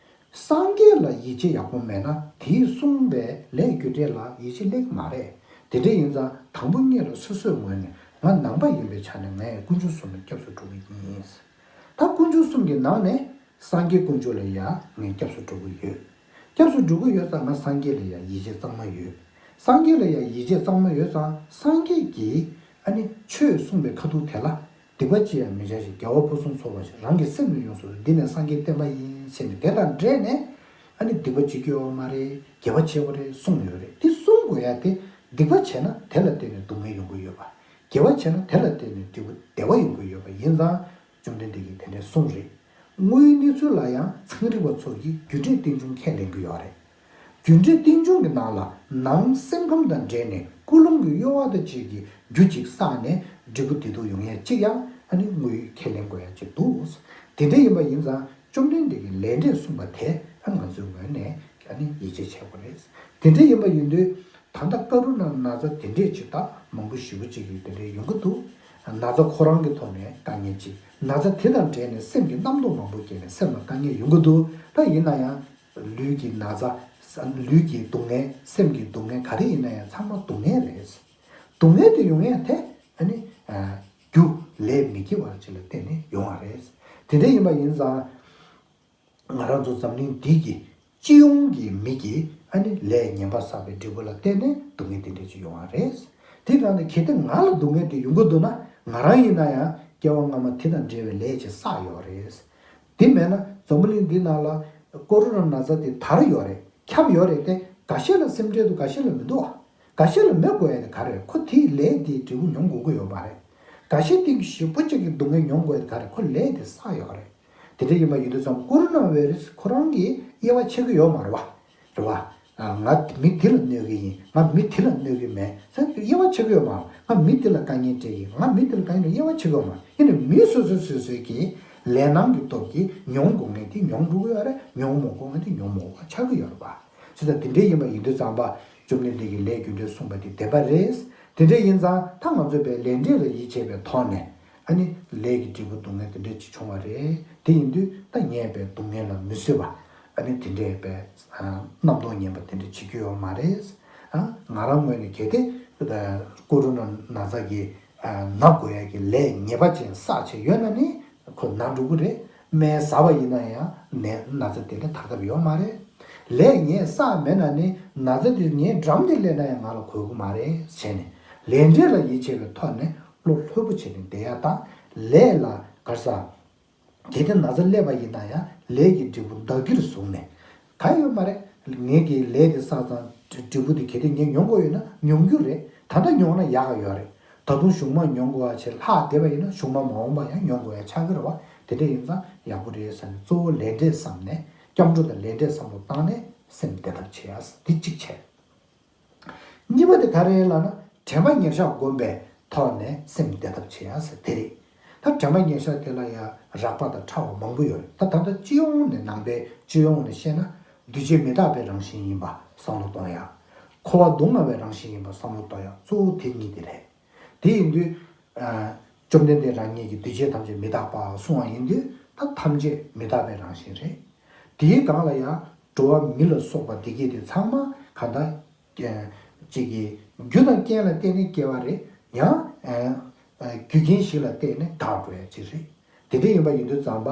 སངས་རྒྱས་ལ་ཡིད་ཆེས་ཡག་པོ་མེད་ན་དེས་གསུངས་པའི་ལས་རྒྱུ་འབྲས་ལ་ཡིད་ཆེས་སླེབས་ཀྱི་མ་རེད། དེ་འདྲ་ཡིན་ཙང་དང་པོ་ཉིད་ལ་སོ་སོའི་ངོས་ནས་ང་ནང་པ་ཡིན་པའི་ཆ་ནས་ངས་དཀོན་མཆོག་གསུམ་ལ་སྐྱབས་སུ་འགྲོ་གི་ཡིན། ད་དཀོན་མཆོག་གསུམ་གྱི་ནང་ནས་སངས་རྒྱས་དཀོན་མཆོག་ལ་ཡང་ངས་སྐྱབས་སུ་འགྲོ་གི་ཡོད། སྐྱབས་སུ་འགྲོ་གི་ཡོད་ཙང་ང་སངས་རྒྱས་ལ་ཡང་ཡིད་ཆེས་གཙང་མ་ཡོད། སངས་རྒྱས་ལ་ཡང་ཡིད་ཆེས་གཙང་མ་ཡོད་ཙང་སངས་རྒྱས་ཀྱིས་ཨ་ནི་ཆོས་གསུངས་པའི་ཁ་ཐུག་དེ་ལ་སྡིག་པ་ཅི་ཡང་མི་བྱ་ཞིང་། དགེ་བ་ཕུན་སུམ་ཚོགས་པ་ཞིག་རང་གི་སེམས་ལ་ཡོངས་སུ་འདི་ནི་སངས་རྒྱས་བསྟན་པ་ཡིན་ཟེར་ནས་དེ་དང་འབྲེལ་ནས་ཨ་ནི་སྡིག་པ་ཅི་སྐྱེ་བ་མ་རེད། དགེ་བ་བྱེད་པ་རེད་གསུངས་ཡོད་རེད། དེ་གསུང་དགོས་ཡ་དེ་སྡིག་པ་བྱས་ན་དེ་ལ་བརྟེན་ནས་སྡུག་བསྔལ་ཡོང་གི་ཡོད་པ། དགེ་བ་བྱས་ན་དེ་ལ་བརྟེན་ནས་འབྲས་བུ་བདེ་བ་ཡོང་གི་ཡོད་པ་ཡིན་ཙང་། བཅོམ་ལྡན་འདས་ཀྱིས་དེ་འདྲ་གསུངས་རེད། དངོས་ཡོད་གནས་ཚུལ་ལ་ཡང་ཚན་རིག་པ་ཚོ་གིས་རྒྱུ་འབྲས་རྟེན་འབྱུང་ཁས་ལེན་གྱི་ཡོད་རེད། རྒྱུ་འབྲས་རྟེན་འབྱུང་གི་ནང་ལ་ནང་སེམས་ཁམས་དང་འབྲེལ་ནས་ཀུན་སློང་གི་གཡོ་བ་དང་བཅས་ཀྱི་རྒྱུ་གཅིག་བསགས་ནས་འབྲས་བུ་བདེ་སྡུག་ཡོང་ཡས་གཅིག་ཡང་ཨ་ནི་དངོས་ཡོད་ཁས་ལེན་དགོས་ཡ་གཅིག་འདུག། དེ་འདྲ་ཡིན་པ་ཡིན་ཙང་བཅོམ་ལྡན་འདས་ཀྱིས་ལས་འབྲས་གསུངས་པ་དེ་ཨ་ང་ཚོའི་ངོས་ནས་ཨ་ནི་ཡིད་ཆེས་བྱེད་དགོས་རེད། དེ་འདྲ་ཡིན་པ་ཡིན་དུས། ད་ལྟ་ཀ་རུ་ན་ན་ཚ་དེ་འདྲས་ཅིག་ད་མང་པོ་ཞེ་པོ་ཅིག་གིས་དེ་འདྲས་ཡོང་གི་འདུག། ན་ཚ་ཁོ་རང་གི་ཐོག་ནས་དཀའ་ངལ་ཅིག། ན་ཚ་དེ་དང་འབྲེལ་ནས་སེམས་ཀྱི་རྣམ་རྟོག་མང་པོ་སྐྱེས་ནས་སེམས་ལ་དཀའ་ངལ་ཡོང་གི་འདུག། ད་ཡིན་ན་ཡང་ལུས་ཀྱི་ན་ཚ། ལུས་ཀྱི་སྡུག་བསྔལ། སེམས་ཀྱི་སྡུག་བསྔལ། ག་རེ་ཡིན་ན་ཡང་ཚང་མ་སྡུག་བསྔལ་རེད། སྡུག་བསྔལ་དེ་ཡོང་ཡ་དེ་ཨ་ནི་རྒྱུ་ལས་མི་སྐྱེ་བ་ཅིག་ལ་བརྟེན་ནས་ཡོང་བ་རེད། དེ་འདྲ་ཡིན་པ་ཡིན་ཙང་། ང་རང་ཚོ་འཛམ་གླིང་འདི་གི་སྤྱི་ཡོངས་ཀྱི་མི་གིས་ཨ་ནི་ལས་ངན་པ་བསགས་པའི་འབྲས་བུ་ལ་བརྟེན་ནས་སྡུག་བསྔལ་དེ་འདྲ་ཅིག་ཡོང་བ་རེད། དེ་ཡིན་ཙང་གལ་ཏེ་ང་ལ་སྡུག་བསྔལ་དེ་ཡོང་གི་འདུག་ན་ང་རང་ཡིན་ན་ཡང་སྐྱེ་བ་སྔ་མ་དེ་དང་འབྲེལ་བའི་ལས་ཅིག་བསགས་ཡོད་རེད། དེ་མེད་ན་འཛམ་བུ་གླིང་འདི་ནང་ལ་ཀོ་རོ་ན་ན་ཚ་དེ་དར་ཡོད་རེད། ཁྱབ་ཡོད་རེད་དེ་འགའ་ཤས་ལ་སེམས་ཁྲལ་འདུག། འགའ་ཤས་ལ་མི་འདུག་ཨ། འགའ་ཤས་ལ་མེད་དགོས་ཡ་དེ་ག་རེ་རེད། ཁོ་དེའི་ལས་དེའི་འབྲས་བུ་མྱོང་དགོས་ཀྱི་ཡོད་མ་རེད། འགའ་ཤས་ཀྱིས་ཞེ་པོ་ཅིག་གི་སྡུག་བསྔལ་མྱོང་དགོས་ཡ་དེ་ག་རེ་རེད། ཁོ་ལས་དེ་བསགས་ཡོད་རེད། དེ་འདྲ་ཡིན་པ་ཡིན་དུས་ཙམ་ཀོ་རོ་ན་བྷའི་རུ་སི་ཁོ་རང་གིས་དབྱེ་བ་ཕྱེ་གི་ཡོད་མ་རེད་བ། རེད་བ། ང་མི་འདི་ལ་གནོད་ཀྱི་ཡིན། ང་མི་དེ་ལ་གནོད་ཀྱི་མེད་ཟེར་དབྱེ་བ་ཕྱེ་གི་ཡོད་མ་རེད། ང་མི་དེ་ལ་དཀའ་ངལ་སྤྲད་ཀྱི་ཡིན། ང་མི་དེ་ལ་དཀའ་ངལ་དབྱེ་བ་ཕྱེ་གི་ཡོད་མ་རེད། ཡིན་ནའི་མི་སོ་སོ་སོ་སོའི་གི་ལས་སྣང་གི་སྟོབས་ཀྱིས་མྱོང་དགོས་ངེས་དེ་མྱོང་འགྲོ་གི་ཡོད་རེད། མྱོང་མ་དགོས་ངེས་དེ་མྱོང་མ་དགོས་པ་ཆགས་ཀྱི་ཡོད་རེད་བ། བྱས་ཙང་དེ་འདྲ་ཡིན་པ་ཡིན་དུས་ཙམ་པ། བཅོམ་ལྡན་འདས་ཀྱིས་ལས་རྒྱུ་འབྲས་གསུངས་པ་དེ་བདེན་པ་རེད། དེ་འདྲ་ཡིན་ཙང་ད་ང་ཚོས་པའི་ལས་འབྲས་ལ་ཡིད་ཆེས་པའི་ཐོག་ནས་ཨ་ནི་ལས་ཀྱི་འབྲས་བུ་སྡུག་བསྔལ་དེ་འདྲ་ཅིག་བྱུང་བ་རེད། དེ་ཡིན་དུས་ད་ངས་པའི་སྡུག་བསྔལ་ལ་མི་བཟོད་པ་ཨ་ནི་དེ་འདྲའི་པའི་རྣམ་རྟོག་ངན་པ་དེ་འདྲ་བྱེད་རྒྱུ་ཡོད་མ་རེད། ང་རང་ངོས་ནས་གལ་ཏེ་ཀོ་རོ་ན་ན་ཚ་གི་ན་དགོས་ཡ་གི་ལས་ཉེས་པ་ཅན་བསགས་བྱས་ཡོད་ན་ནི་ཁོ་ན་འགྲོ་གི་རེད། སྨན་ཟ་བ་ཡིན་ན་ཡང་ནད་ན་ཚ་དེ་འདྲ་དར་ཐབས་ཡོད་མ་རེད། ལས་ངས་བསགས་མེད་ན་ནི་ན་ཚ་དེ་ངའི་འགྲམ་དེ་སླེབས་ན་ཡང་ང་ལ་གོ་གི་མ་རེད་བྱས་ནས་ལས་འབྲས་ལ་ཡིད་ཆེས་པའི་ཐོག་ནས་བློ་ལྷོད་པོ་བྱས་ནས་བསྡད་ཡ་དང་ལས་ལ་གར་ས། གལ་ཏེ་ན་ཚ་སླེབས་པ་ཡིན་ན་ཡང་ལས་ཀྱི་འབྲས་བུ་བདག་གིར་བཟུང་ནས། ག་ཡོད་མ་རེད། ངས་ཀྱི་ལས་དེ་བསགས་ཙང་འབྲས་བུ་དེ་གལ་ཏེ་ངས་མྱོང་དགོས་ཡོད་ན་མྱོང་རྒྱུ་རེད། ད་ལྟ་མྱོང་ན་ཡག་ག་ཡོད་རེད། ད་དུང་གཞུག་མ་མྱོང་དགོས་པ་ཆེ་ལྷག་བསྡད་པ་ཡིན་ན་གཞུག་མ་མ་འོངས་པ་ཡང་མྱོང་དགོས་ཡ་ཆགས་ཀྱི་རེད་བ། དེ་འདྲ་ཡིན་ཙང་ཡག་པོ་རེད་བསམ་ནས་གཙོ་བོ་ལས་འབྲས་བསམ་ནས་སྐྱབས་འགྲོ་དང་ལས་འབྲས་བསམ་བློ་བཏང་ནས་སེམས་བདེ་ཐབས་བྱེད་ཡ། འདི་གཅིག་བྱས། གཉིས་པ་དེ་ག་རེ་ལབ་ན་དྲན་པ་ཉེར་བཞག་བསྒོམ་པའི་ཐོག་ནས་སེམས་བདེ་ཐབས་བྱེད་ཡ་ཟེར་དེ་རེད། ད་དྲན་པ་ཉེར་བཞག་དེ་ལ་ཡང་རགས་པ་དང་ཕྲ་བ་མང་པོ་ཡོད་རེད། ད་ད་ལྟ་སྤྱི་ཡོངས་ནས་ནང་པའི་སྤྱི་ཡོངས་ནས་བཤད་ན་འདུས་བྱས་མི་རྟག་པའི་རང་བཞིན་ཡིན་པ་བསམ་བློ་གཏོང་ཡ། འཁོར་བ་སྡུག་བསྔལ་བའི་རང་བཞིན་ཡིན་པ་བསམ་བློ་གཏོང་ཡ་གཙོ་བོ་དེ་གཉིས་དེ་རེད། དེ་ཡིན་དུས། བཅོམ་ལྡན་འདས་རང་ཉིད་ཀྱིས་འདུས་བྱས་ཐམས་ཅད་མི་རྟག་པ་གསུངས་པ་ཡིན་དུས་ད་ཐམས་ཅད་མི་རྟག་པའི་རང་བཞིན་རེད། དེའི་སྒང་ལ་ཡང་འགྲོ་བ་མི་ལ་སོགས་པ་འདི་སྐད་དེ་ཚང་མ་གང་ལྟར། ཅིག་གི་རྒྱུ་དང་རྐྱེན་ལ་བརྟེན་ནས་སྐྱེ་བ་རེད། ཡང་། རྒྱུ་རྐྱེན་ཞིག་ལ་བརྟེན་ནས་འགག་འགྲོ་ཡ་ཅིག་རེད། དེ་འདྲ་ཡིན་པ་ཡིན་དུས་ཙམ་པ།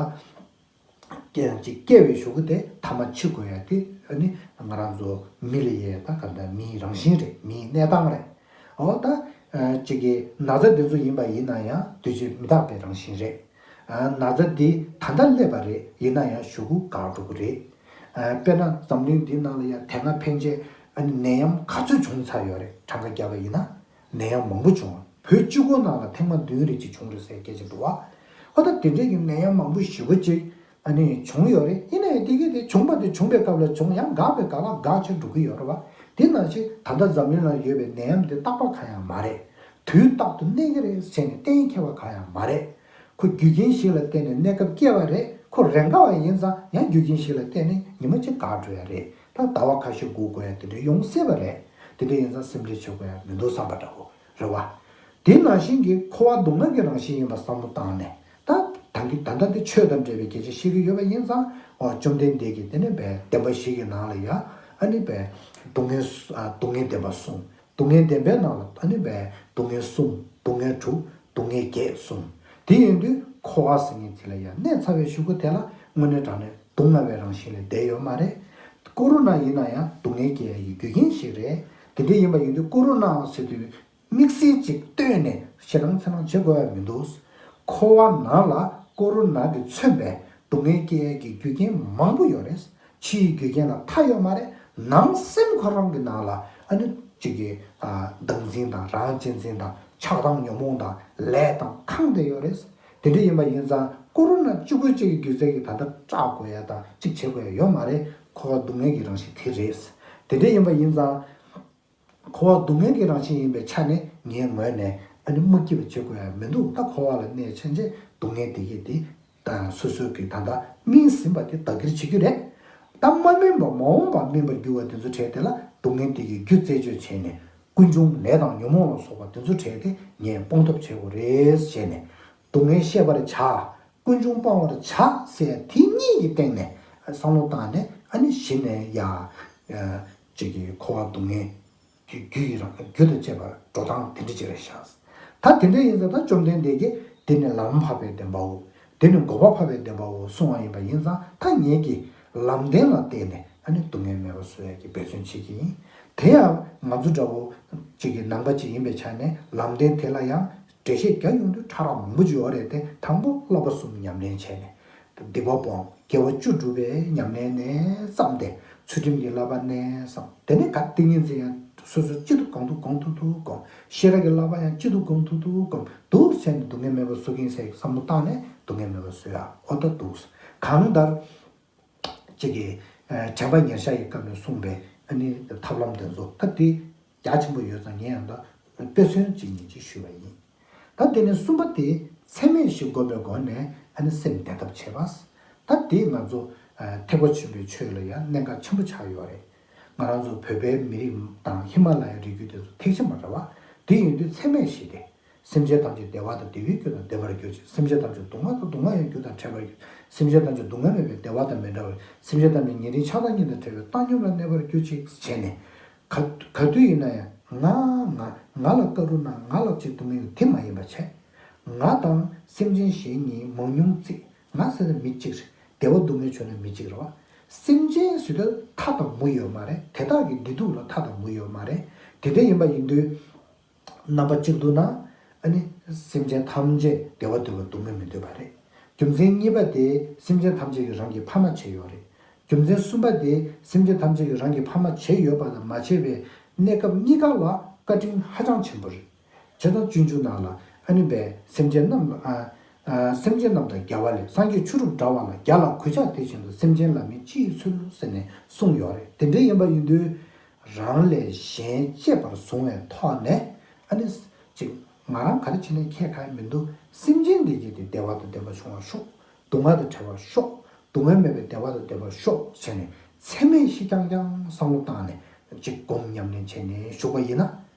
ཅིག་སྐྱེ་བའི་གཞུག་གུ་དེ་ཐ་མ་འཆི་དགོས་ཡ་དེ་ཨ་ནི་ང་རང་ཚོ་མི་ལ་ཡས་ད་ག་འདྲ་མིའི་རང་བཞིན་རེད། མིའི་གནས་སྟངས་རེད། འོ་ད། ཅིག་གི་ན་ཚ་འདི་ཚོ་ཡིན་པ་ཡིན་ན་ཡང་འདུས་བྱས་མི་རྟག་པའི་རང་བཞིན་རེད། ན་ཚ་འདི་ད་ལྟ་སླེབས་པ་རེད། ཡིན་ན་ཡང་གཞུག་གུ་འགག་འགྲོ་གི་རེད། དཔེར་ན་འཛམ་གླིང་འདི་ནང་ལ་ཡང་དེ་སྔ་ཕན་ཆད་ཨ་ནི་ནད་ཡམས་ག་ཚོད་བྱུང་ཚར་ཡོད་རེད། གྲངས་ཀ་བརྒྱབ་པ་ཡིན་ན། ནད་ཡམས་མང་པོ་བྱུང་བ། བོད་གཅིག་པོ་ནང་ལ་ཐེངས་མ་བདུན་རེ་གཅིག་བྱུང་རེད་ཟེར་སྐད་ཆ་འདུག་བ། ཧོ་ད་དེ་འདྲའི་གི་ནད་ཡམས་མང་པོ་ཞེ་པོ་ཅིག་ཨ་ནི་བྱུང་ཡོད་རེད། ཡིན་ན་ཡང་དེ་གི་དེ་བྱུང་པ་དེ་བྱུང་པའི་སྐབས་ལ་བྱུང་། ཡང་འགག་པའི་སྐབས་ལ་འགག་ཕྱིར་འགྲོ་གི་ཡོད་རེད་བ། དེ་ནང་བཞིན་ད་ལྟ་འཛམ་གླིང་ལ་ཡོད་པའི་ནད་ཡམས་དེ་རྟག་པ་གང་ཡང་མ་རེད། དུས་རྟག་ཏུ་གནས་ཀྱི་རེད་ཟེར་ནས་གཏན་འཁེལ་བ་གང་ཡང་མ་རེད། ཁོ་རྒྱུ་རྐྱེན་ཞིག་ལ་བརྟེན་ནས་གནས་སྐབས་སྐྱེ་བ་རེད། ཁོ་རེ་འགའ་བ་ཡིན་ཙང་ཡང་རྒྱུ་རྐྱེན་ཞིག་ལ་བརྟེན་ནས་ཉི་མ་གཅིག་འགག་འགྲོ་ཡ་རེད། ད་ཟླ་བ་ཁ་ཤས་སྒུག་དགོས་ཡ་དེ་འདྲ་ཡོང་སྲིད་པ་རེད། དེ་འདྲ་ཡིན་ཙང་སེམས་ཁྲལ་བྱེད་དགོས་ཡ་མི་འདུག་བསམ་པ་འདྲ་བོ་རེད་བ། དེ་ནང་བཞིན་གྱི་འཁོར་བ་སྡུག་བསྔལ་གྱི་རང་བཞིན་ཡིན་པ་བསམ་བློ་བཏང་ནས། ད་ད་གི་ད་ལྟ་དེ་ཆོས་དང་འབྲེལ་བའི་སྐད་ཆ་བཤད་ཀྱི་ཡོད་པ་ཡིན་ཙང་། ཨོ་བཅོམ་ལྡན་འདས་ཀྱིས་དེ་ནས་བའི་བདེན་པ་བཞི་གི་ནང་ལ་ཡ། ཨ་ནི་བའི་སྡུག་བསྔལ་སྡུག་བསྔལ་བདེན་པ་གསུངས། སྡུག་བསྔལ་བདེན་པའི་ནང་ལ་ཨ་ནི་བའི་སྡུག་བསྔལ་གསུམ། སྡུག་བསྔལ་དྲུག། སྡུག་བསྔལ་བརྒྱད་གསུམ། དེ་ཡིན་དུས་འཁོར་བ་ཟེར་མཁན་དེ་ལ་ཡང་གནས་ཚར་བའི་གཞུག་གུ་དེ་ལ་དངོས་གནས་དྲང་གནས་སྡུག་བསྔལ་བའི་རང་བཞིན་ལས་འདས་ཡོད་མ་རེད། ཀོ་རོ་ན་ཡིན་ན་ཡང་སྡུག་བསྔལ་སྐྱེ་ཡ་ཡི་རྒྱུ་རྐྱེན་ཞིག་རེད། དེ་འདྲ་ཡིན་པ་ཡིན་དུས་ཀོ་རོ་ན་ཟེར་དུས་དམིགས་བསལ་ཅིག་བཏོན་ནས་ཞེ་དྲག་འཚེར་སྣང་བྱེད་དགོས་ཡ་མི་འདུག་འཁོར་བ་ནང་ལ་ཀོ་རོ་ན་གིས་མཚོན་པའི་སྡུག་བསྔལ་སྐྱེ་ཡ་གི་རྒྱུ་རྐྱེན་མང་པོ་ཡོད་རེད། ཕྱིའི་རྒྱུ་རྐྱེན་ལ་མཐའ་ཡོད་མ་རེད། ནང་སེམས་ཁོ་རང་གི་ནང་ལ་ཨ་ནི་གཅིག་གི་ཨ་བདག་འཛིན་དང་རང་གཅེས་འཛིན་དང་ཆགས་སྡང་ཉོན་མོངས་དང་ལས་དང་ཁེངས་བསྡད་ཡོད་རེད། དེ་འདྲ་ཡིན་པ་ཡིན་ཙང་ཀོ་རོ་ན་གཅིག་པུ་གཅིག་གི་སྒྱུ་རྩལ་གྱིས་ད་ལྟ་སྐྲག་དགོས་ཡ་དང་གཅིག་བྱེད་དགོས་ཡ་ཡོད་མ་རེད། འཁོར་བ་སྡུག་བསྔལ་གྱི་རང་བཞིན་དེ་རེད། དེ་འདྲ་ཡིན་པ་ཡིན་ཙང་། འཁོར་བ་སྡུག་བསྔལ་གྱི་རང་བཞིན་ཡིན་པའི་ཆ་ནས་ངའི་ངོས་ནས་ཨ་ནི་མ་སྐྱིད་པ་བྱེད་དགོས་ཡ་མི་འདུག་ད་འཁོར་བ་ལ་གནས་ཕྱིན་ཆད་སྡུག་བསྔལ་དེ་གས་དེ་ད་སོ་སོ་གིས་ད་ལྟ་སྨིན་ཟིན་པ་དེ་བདག་གིར་བྱེད་རྒྱུ་རེད། ད་མ་སྨིན་པ་མ་འོངས་པ་སྨིན་པར་འགྱུར་བ་དེ་ཚོ་གྲས་དེ་ལ་སྡུག་བསྔལ་དེ་གའི་རྒྱུ་རྩད་གཅོད་བྱས་ནས་ཀུན་འབྱུང་ལས་དང་ཉོན་མོངས་ལ་སོགས་པ་དེ་ཚོ་གྲས་དེ་ངས་སྤོང་ཐབས་བྱེད་དགོས་རེད་ཟེར་ནས། སྡུག་བསྔལ་ཤེས་པར་བྱ། ཀུན་འབྱུང་སྤང་བར་བྱ་ཟེར་དེ་གཉིས་ཀྱི་སྟེང་ནས་བསམ་བློ་བཏང་ནས་ཨ་ནི་གཞི་ནས་ཡ། ཅིག་གི་འཁོར་བ་སྡུག་བསྔལ་གྱི་རྒྱུ་ཡི་རང་རྒྱུ་དང་བཅས་པར་འགྲོ་སྟངས་དེ་འདྲ་ཅིག་རེད་ཤག་ད་དེ་འདྲ་ཡིན་ཙང་ད་བཅོམ་ལྡན་འདས་ཀྱིས་འདི་ནི་ལམ་འཕགས་པའི་བདེན་པའོ། འདི་ནི་འགོག་པ་འཕགས་པའི་བདེན་པའོ་གསུངས་པ་ཡིན་པ་ཡིན་ཙང་ད་ངེད་ཀྱིས་ལམ་བདེན་ལ་བརྟེན་ནས་ཨ་ནི་སྡུག་བསྔལ་མེད་པར་བཟོ་ཡ་གི་འབད་བརྩོན་བྱེད་ཀྱི་ཡིན། དེ་ཡང་ང་ཚོ་འདྲ་བོ་ཅིག་གི་ནང་པ་ཅིག་ཡིན་པའི་ཆ་ནས་ལམ་བདེན་དེ་ལ་ཡང་འགྲེལ་བཤད་རྒྱག་ཡོང་དུས་ཕྲ་རགས་མང་པོ་ཅིག་ཡོད་རེད་དེ། དང་པོ་བསླབ་པ་གསུམ་ཉམས་ལེན་བྱས་ནས། སྡིག་པ་སྤོང་དགེ་བ་བཅུ་སྒྲུབ་པའི་ཉམས་ལེན་ནས་བརྩམས་ཏེ། ཚུལ་ཁྲིམས་ཀྱི་བསླབ་པ་ནས་བརྩམས་ཏེ་ནི་ག་ཏིང་ངེ་འཛིན་ཡང་སོ་སོ་ཅི་ཐུབ་གང་ཐུབ་གང་ཐུབ་ཐུབ་སྒོམ། ཤེས་རབ་ཀྱི་བསླབ་པ་ཡང་ཅི་ཐུབ་གང་ཐུབ་ཐུབ་སྒོམ་འདུག་བྱས་ནས་སྡུག་བསྔལ་མེད་པར་བཟོ་གི་ཡིན་ཟེར་བསམ་བློ་བཏང་ནས་སྡུག་བསྔལ་མེད་པར་བཟོ་ཡ་ཨོ་ད་འདུག་གང་ལྟར། ཅིག་གིས། དྲན་པ་ཉེར་བཞག་གི་སྐབས་ནས་གསུངས་པའི་ཨ་ནི་ཐབས་ལམ་དེ་ཚོ་ད་དེ་རྒྱ་ཆེན་པོ་ཡོད་ཙང་ངས་ཡང་ད་དཔེ་མཚོན་གཅིག་གཉིས་ཅིག་ཞུས་པ་ཡིན། ད་དེ་ནས་གསུམ་པ་དེ་ཚད་མེད་བཞི་བསྒོམ་པའི་སྒོ་ནས་ཨ་ནི་སེམས་བདེ་ཐབས་བྱེད་པ། ད་དེ་ང་ཚོ་ཐེག་པ་ཆེན་པོའི་ཆོས་ལ་ཡང་གནད་འགག་ཆེན་པོ་ཆགས་ཡོད་རེད། ང་རང་ཚོ་བོད་པའི་མི་རིགས་དང་ཧི་མ་ལ་ཡའི་རི་རྒྱུད་དེ་ཚོ་ཐེག་ཆེན་པ་རེད་བ། དེ་ཡིན་དུས་ཚད་མེད་བཞི་སྟེ། སེམས་ཅན་ཐམས་ཅད་བདེ་བ་དང་བདེ་བའི་རྒྱུ་དང་ལྡན་པར་གྱུར་ཅིག་སེམས་ཅན་ཐམས་ཅད་སྡུག་བསྔལ་དང་སྡུག་བསྔལ་བའི་རྒྱུ་དང་བྲལ་བར་གྱུར། སེམས་ཅན་ཐམས་ཅད་སྡུག་བསྔལ་མེད་པའི་བདེ་བ་དང་མི་འབྲལ་བར། སེམས་ཅན་ཐམས་ཅད་ཉེ་རིང་ཆགས་སྡང་གཉིས་དང་བྲལ་བའི་བཏང་སྙོམས་ལ་གནས་པར་གྱུར་ཅིག་བྱས་ནས། ག་ག་དུས་ཡིན་ན་ཡང་ང་ང་ང་ལ་བཀའ་བསྒོ་ན་ང་ལ་ཅིག་སྡུག་བསྔལ་དེ་མ་ཡིན་པ་བྱས། ང་དང་སེམས་ཅན་གཞན་གཉིས་མང་ཉུང་བརྩིས། ང་ཟེར་ན་མི་གཅིག་རེད། བདེ་བ་སྡུག་བསྔལ་བྱུང་ན་མི་གཅིག་རེད་བ། སེམས་ཅན་ཟེར་དུས་མཐའ་དང་མུ་ཡོད་མ་རེད། དེ་དག་གི་བདེ་སྡུག་ལ་མཐའ་དང་མུ་ཡོད་མ་རེད། དེ་འདྲ་ཡིན་པ་ཡིན་དུས། རྣམ་པ་གཅིག་ཏུ་ན། ཨ་ནི་སེམས་ཅན་ཐམས་ཅད་བདེ་བ་འདོད་པ་སྡུག་བསྔལ་མི་འདོད་པ་རེད། རྒྱུ་མཚན་གཉིས་པ་དེ་སེམས་ཅན་ཐམས་ཅད་ཀྱིས་རང་གི་ཕ་མ་བྱས་ཡོད་རེད། རྒྱུ་མཚན་གསུམ་པ་དེ་སེམས་ཅན་ཐམས་ཅད་ཀྱིས་རང་གི་ཕ་མ་བྱས་ཡོད་པ་དང་མ་བྱས་པའི་གནས་སྐབས་གཉིས་ཀ་ལ་བཀའ་དྲིན་ཧ་ཅང་ཆེན་པོ་རེད། བྱས་ཙང་སྤྱོད་འཇུག་ནང་ལ་ཨ་ནི་བས་སེམས་ཅན་རྣམས་ལ་ཨ་ཨ་སེམས་ཅན་རྣམས་དང་རྒྱལ་བ་ལས། སངས་རྒྱས་ཆོས་དྲུག་འདྲ་བ་ལ་རྒྱལ་ལ་གུས་ཕྱག་དེ་བཞིན་དུ་སེམས་ཅན་ལ་མི་ཅིའི་ཚུལ་ཟེར་ནས་གསུངས་ཡོད་རེད། དེ་འདྲ་ཡིན་པ་ཡིན་དུས། རང་ལས་གཞན་གཅེས་པར་བཟུང་བའི་ཐོག་ནས་ཨ་ནི་ཅིག་ང་རང་ག་རེ་བྱས་ནས་ཁྱད་ཁ་མི་འདུག་སེམས་ཅན་འདི་གྱད་དེ་བདེ་བ་དང་ལྡན་པ་བྱུང་བར་ཤོག་སྡུག་བསྔལ་དང་བྲལ་བར་ཤོག་སྡུག་བསྔལ་མེད་པའི་བདེ་བ་དང་ལྡན་པར་ཤོག་བྱས་ནས་ཚད་མེད་བཞི་རྐྱང་རྐྱང་བསམ་བློ་བཏང་ནས་ཅིག་སྒོམ་ཉམས་ལེན་བྱས་ནས་བཞུགས་པ་ཡིན་ན།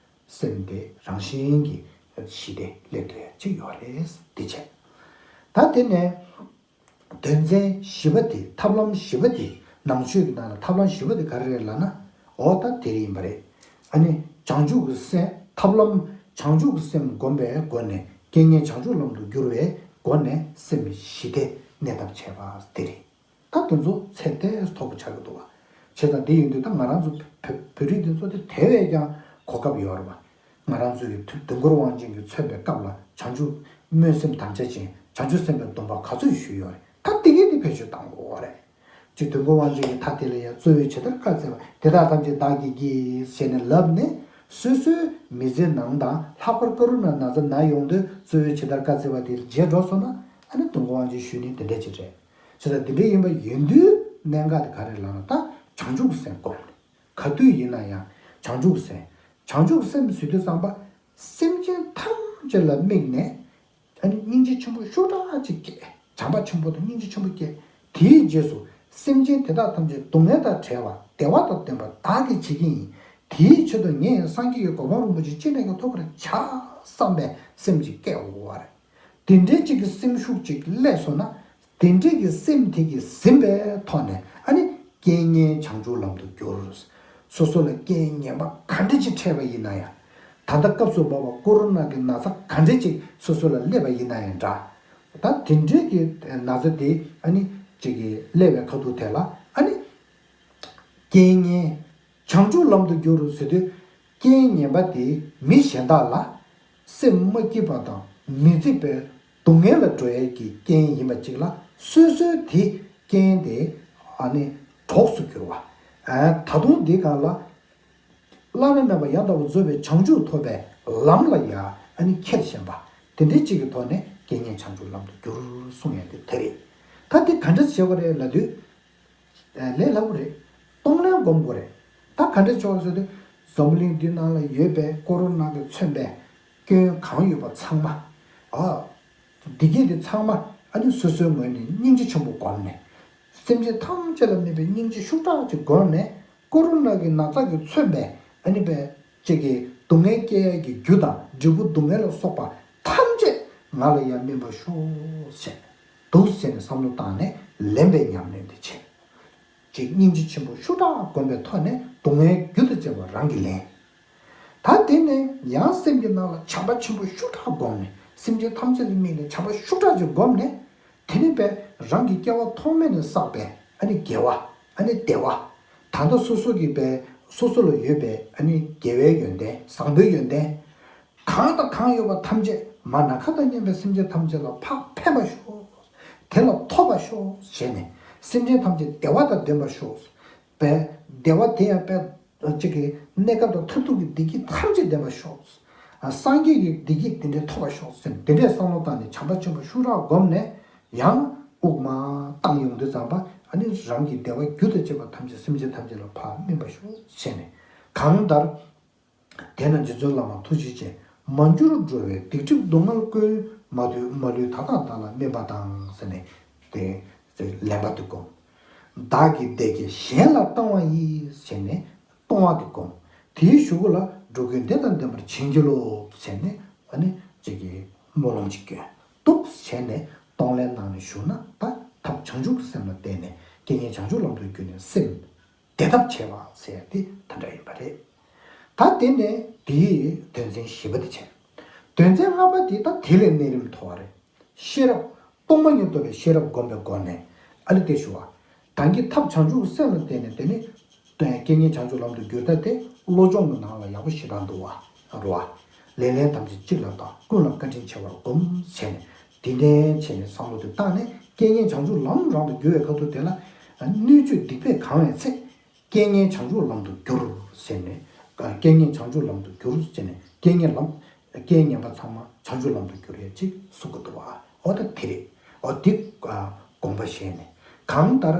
སེམས་དེ་རང་བཞིན་གྱིས་ཞི་བདེ་སླེབས་ཐུབ་ཡ་ཅིག་ཡོད་རེད། འདི་བྱས། ད་དེ་ནས། དོན་ཚན་བཞི་པ་དེ་ཐབས་ལམ་བཞི་པ་དེ་ནང་ཆོས་ཀྱི་ནང་ལ་ཐབས་ལམ་བཞི་པ་དེ་ག་རེ་རེད་ལབ་ན། འོ་ད་དེ་རེད་ཡིན་པ་རེད། ཨ་ནི་བྱང་ཆུབ་ཀྱི་སེམས་ཐབས་ལམ་བྱང་ཆུབ་ཀྱི་སེམས་བསྒོམ་པའི་སྒོ་ནས་རྐྱེན་ངན་བྱང་ཆུབ་ལམ་དུ་བསྒྱུར་བའི་སྒོ་ནས་སེམས་ཞི་བདེ་གནས་ཐབས་བྱས་པ་དེ་རེད། ད་དེ་ཚོ་ཚད་ལས་མཐོ་པོ་ཆགས་ཀྱི་འདུག་བ། བྱས་ཙང་དེ་ཡིན་དུས་ད་ང་རང་ཚོ་བོད་བོད་རིགས་འདི་ཚོ་དེ་དེ་བས་ཀྱང་གོ་སྐབས་ཡོད་རེད་བ། ང་རང་ཚོ་གི་དུས་དུས་འཁོར་དབང་ཆེན་གྱིས་མཚོན་པའི་སྐབས་ལ་བྱང་ཆུབ་སྨོན་སེམས་དམ་བཅའ་ཅན་བྱང་ཆུབ་སེམས་དཔའི་སྡོམ་པ་ག་ཚོད་ཞུས་ཡོད་རེད། ད་དེ་གས་དེ་བེད་སྤྱོད་བཏང་དགོས་རེད། ཅིག་དུས་འཁོར་དབང་ཆེན་གྱི་མཐའ་དེ་ལ་ཡང་གཙོ་བོས་ཇི་ལྟར་བཀའ་སྩལ་པ་དེ་དག་ཐམས་ཅད་བདག་གིས་བགྱིས་ཞེས་ནས་ལབ་ནས་སོ་སོའི་མི་ཚེ་ནང་དང་ལྷག་པར་ཀ་རུ་ན་ན་ཚ་ན་ཡོང་དུས་གཙོ་བོས་ཇི་ལྟར་བཀའ་སྩལ་པ་དེ་བརྗེད་འགྲོ་སོང་ན་ཨ་ནི་དུས་འཁོར་དབང་ཆེན་ཞུས་ནས་དེ་འདྲ་ཅིག་རེད། བྱས་ཙང་དེ་འདྲ་ཡིན་པ་ཡིན་དུས་གནད་འགག་དེ་ག་རེ་ལབ་ན་ད་བྱང་ཆུབ་སེམས་སྒོམ། ག་དུས་ཡིན་ན་ཡང་བྱང་ཆུབ་སེམས། བྱང་ཆུབ་སེམས་ཟེར་དུས་ཙམ་པ་སེམས་ཅན་ཐམས་ཅད་ལ་དམིགས་ནས་ཨ་ནི་སྙིང་རྗེ་ཆེན་པོ་ཤུགས་དྲག་ཅིག་སྐྱེས། བྱམས་པ་ཆེན་པོ་དང་སྙིང་རྗེ་ཆེན་པོ་སྐྱེས། དེའི་རྗེས་སུ་སེམས་ཅན་དེ་དག་ཐམས་ཅད་སྡུག་བསྔལ་དང་བྲལ་བ་བདེ་བ་དང་ལྡན་པ་བདག་གིས་བྱེད་ཀྱི་ཡིན། དེའི་ཆེད་དུ་ངས་སངས་རྒྱས་ཀྱི་གོ་འཕང་རིན་པོ་ཆེ་ཅི་ནས་ཀྱང་ཐོབ་པར་བྱ་བསམ་པའི་སེམས་ཅིག་སྐྱེ་དགོས་པ་རེད། དེ་འདྲའི་ཅིག་གི་སེམས་ཤུགས་ཅིག་སླེབས་སོང་ན། དེ་འདྲའི་གི་སེམས་དེ་གིས་ཟིན་པའི་ཐོག་ནས་ཨ་ནི་རྐྱེན་ངན་བྱང་ཆུབ་ལམ་དུ་བསྒྱུར། སོ་སོ་ལ་རྐྱེན་ངན་པ་ག་འདྲ་ཅིག་འཕྲད་པ་ཡིན་ན་ཡང་། ད་ལྟ་སྐབས་སུ་བབ་པ་ཀོ་རོ་ན་གི་ན་ཚ་ག་འདྲ་ཅིག་སོ་སོ་ལ་སླེབས་པ་ཡིན་ན་ཡང་འདྲ། ད་དེ་འདྲའི་གི་ན་ཚ་དེ་ཨ་ནི་ཅིག་གི་སླེབས་པའི་ཁ་ཐུག་དེ་ལ་ཨ་ནི། རྐྱེན་ངན། བྱང་ཆུབ་ལམ་དུ་བསྒྱུར་ཟེར་དུས། རྐྱེན་ངན་པ་དེ་མི་གཞན་དག་ལ་སེམས་མ་སྐྱིད་པ་དང་མི་བརྩི་བའི་སྡུག་བསྔལ་ལ་འགྲོ་ཡས་ཀྱི་རྐྱེན་ཡིན་པ་གཅིག་ལ་སོ་སོའི་དེ་རྐྱེན་དེ་ཨ་ནི་གྲོགས་སུ་གྱུར་བ། ཨ་ད་དུང་འདི་སྒང་ལ་བླ་ན་མེད་པ་ཡང་དག་པར་རྫོགས་པའི་བྱང་ཆུབ་ཐོབ་པའི་ལམ་ལ་ཡང་ཨ་ནི་ཁྱེར་བཞིན་པ། དེ་འདྲའི་གཅིག་གི་ཐོག་ནས་རྐྱེན་ངན་བྱང་ཆུབ་ལམ་དུ་བསྒྱུར་གསུང་ཡས་དེ་དེ་རེད། ད་འདི་ག་འདྲ་བྱེད་དགོས་རེད་ལབ་དུས། ལས་སླ་པོ་རེད། གཏོང་ལེན་སྒོམ་དགོས་རེད། ད་ག་འདྲ་ཆོག་ཟེར་དུས། འཛམ་བུ་གླིང་འདི་ནང་ལ་ཡོད་པའི་ཀོ་རོ་ན་གིས་མཚོན་པའི་སྐྱོན་གང་ཡོད་པ་ཚང་མ། ཨ། བདེ་སྐྱིད་དེ་ཚང་མ་ཨ་ནི་སོ་སོའི་ངོས་ནས་སྙིང་རྗེ་ཆེན་པོ་བསྒོམས་ནས། སེམས་ཅན་ཐམས་ཅད་ལ་དམིགས་པའི་སྙིང་རྗེ་ཤུགས་དྲག་ཅིག་བསྒོམས་ནས། ཀོ་རོ་ན་གི་ན་ཚ་གིས་མཚོན་པའི་ཨ་ནི་པའི་ཅིག་གི་སྡུག་བསྔལ་སྐྱེ་ཡས་ཀྱི་རྒྱུ་དང་འབྲས་བུ་སྡུག་བསྔལ་ལ་སོགས་པ་ཐམས་ཅད་ང་ལ་ཡང་སྨིན་པར་ཤོག་ཟེར། འདུག་ཟེར་ནས་བསམ་བློ་བཏང་ནས་ལེན་པའི་ཉམས་ལེན་དེ་བྱེད། ཅིག་སྙིང་རྗེ་ཆེན་པོ་ཤུགས་དྲག་བསྒོམས་པའི་ཐོག་ནས་སྡུག་བསྔལ་རྒྱུ་དང་བཅས་པ་རང་གིས་ལེན། ད་དེ་ནས་ཡང་སེམས་ཀྱི་ནང་ལ་བྱམས་པ་ཆེན་པོ་ཤུགས་དྲག་བསྒོམས་ནས་སེམས་ཅན་ཐམས་ཅད་ལ་དམིགས་ནས་བྱམས་པ་ཤུགས་དྲག་ཅིག་བསྒོམས་ནས། དེ་ནས་པས་རང་གི་སྐྱེ་བ་ཐོག་མེད་ནས་བསགས་པའི་ཨ་ནི་དགེ་བ། ཨ་ནི་བདེ་བ། ད་ལྟ་སོ་སོ་གི་པས་སོ་སོ་ལ་ཡོད་པའི་ཨ་ནི་དགེ་བའི་ཡོན་ཏན་བཟང་པོའི་ཡོན་ཏན། གང་དང་གང་ཡོད་པ་ཐམས་ཅད་མ་ན་ཁ་དང་མཉམ་པའི་སེམས་ཅན་ཐམས་ཅད་ལ་ཕར་ཕན་པ་ཤོག། དེ་ལ་ཐོབ་པ་ཤོག་ཞེས་ནས་སེམས་ཅན་ཐམས་ཅད་བདེ་བ་དང་ལྡན་པ་ཤོག། པས་བདེ་བ་དེ་ཡང་པས་གཅིག་གི་གནས་སྐབས་དང་མཐར་ཐུག་གི་བདེ་སྐྱིད་ཐམས་ཅད་ལྡན་པ་ཤོག། སངས་རྒྱས་ཀྱི་བདེ་སྐྱིད་དེ་འདྲའི་ཐོབ་པ་ཤོག་ཟེར་ནས་དེ་འདྲའི་བསམ་བློ་བཏང་ནས་བྱམས་པ་ཆེན་པོ་ཤུགས་དྲག་བསྒོམས་ནས་ཡང་དབུགས་མར་བཏང་ཡོང་དུས་ཙམ་པ་ཨ་ནི་རང་གི་བདེ་བ་རྒྱུ་དང་བཅས་པ་ཐམས་ཅད་སེམས་ཅན་ཐམས་ཅད་ལ་ཕར་སྨིན་པ་ཤོག་ཞེས་ནས། གང་ལྟར། དེས་ན་རྗེ་བཙུན་བླ་མ་ཐུགས་རྗེ་ཅན། མ་གྱུར་འགྲོ་བའི་སྡིག་སྒྲིབ་སྡུག་བསྔལ་ཀུན། མ་ལུས་མ་ལུས་ད་ལྟ་བདག་ལ་སྨིན་པ་དང་ཟེར་ནས་དེ་ལེན་པ་དེ་བསྒོམ། བདག་གི་བདེ་སྐྱིད་གཞན་ལ་གཏང་བ་ཡིས་ཟེར་ནས་གཏོང་བ་དེ་བསྒོམ། དེའི་གཞུག་གུ་ལ་འགྲོ་ཀུན་བདེ་དང་ལྡན་པར་བྱིན་གྱིས་རློབས་ཟེར་ནས་ཨ་ནི་ཅིག་གི་སྨོན་ལམ་ཅིག་སྐྱོན། འདུག་བྱས་ནས་གཏོང་ལེན་གནང་ནས་བཞུགས་ན་ད་ཐབས་བྱང་ཆུབ་ཀྱི་སེམས་ལ་བརྟེན་ནས་རྐྱེན་ངན་བྱང་ཆུབ་ལམ་དུ་བསྒྱུར་ནས་སེམས། བདེ་ཐབས་བྱེད་པ་ཟེར་ཡ་དེ་དེ་འདྲ་ཡིན་པ་རེད། ད་དེ་ནས་དེའི་དོན་ཚན་བཞི་པ་དེ་བྱས། དོན་ཚན་ལྔ་པ་དེ་ད་དེ་ལས་གནས་རིམ་མཐོ་བ་རེད། ཤེས་རབ། སྟོང་པ་ཉིད་རྟོགས་པའི་ཤེས་རབ་བསྒོམ་པའི་སྒོ་ནས་ཨ་ནི་དེ་ཞུ་བ། ད་གིན་ཐབས་བྱང་ཆུབ་སེམས་ལ་བརྟེན་ནས་དེ་ནི། རྐྱེན་ངན་བྱང་ཆུབ་ལམ་དུ་བསྒྱུར་ཐབས་དེ་བློ་སྦྱོང་གི་ནང་ལ་ཡག་པོ་ཞེ་དྲག་འདུག་བ། རེད་བ། ལེགས་ལེགས་ཐམས་ཅད་གཅིག་ལ་བལྟ། ཀུན་ལ་བཀའ་དྲིན་ཆེ་བར་བསྒོམ་བྱས་ནས་དེ་ནས་བྱས་ནས་བསམ་བློ་དེ་བཏང་ནས་རྐྱེན་ངན་བྱང་ཆུབ་ལམ་རང་དུ་བསྒྱུར་བའི་ཁ་ཐུག་དེ་ལ། སྣོད་བཅུད་སྡིག་པས་གང་བའི་ཚེ། རྐྱེན་ངན་བྱང་ཆུབ་ལམ་དུ་བསྒྱུར་ཟེར་ནས། རྐྱེན་ངན་བྱང་ཆུབ་ལམ་དུ་བསྒྱུར་ཟེར་ནས་རྐྱེན་ངན་ལམ། རྐྱེན་ངན་པ་ཚང་མ་བྱང་ཆུབ་ལམ་དུ་བསྒྱུར་ཡས་ཅིག་གསུང་གི་འདུག་བ། འོ་ད་དེ་རེད། འོ་དེ་དགོངས་པ་བཞེས་ནས་གང་ལྟར།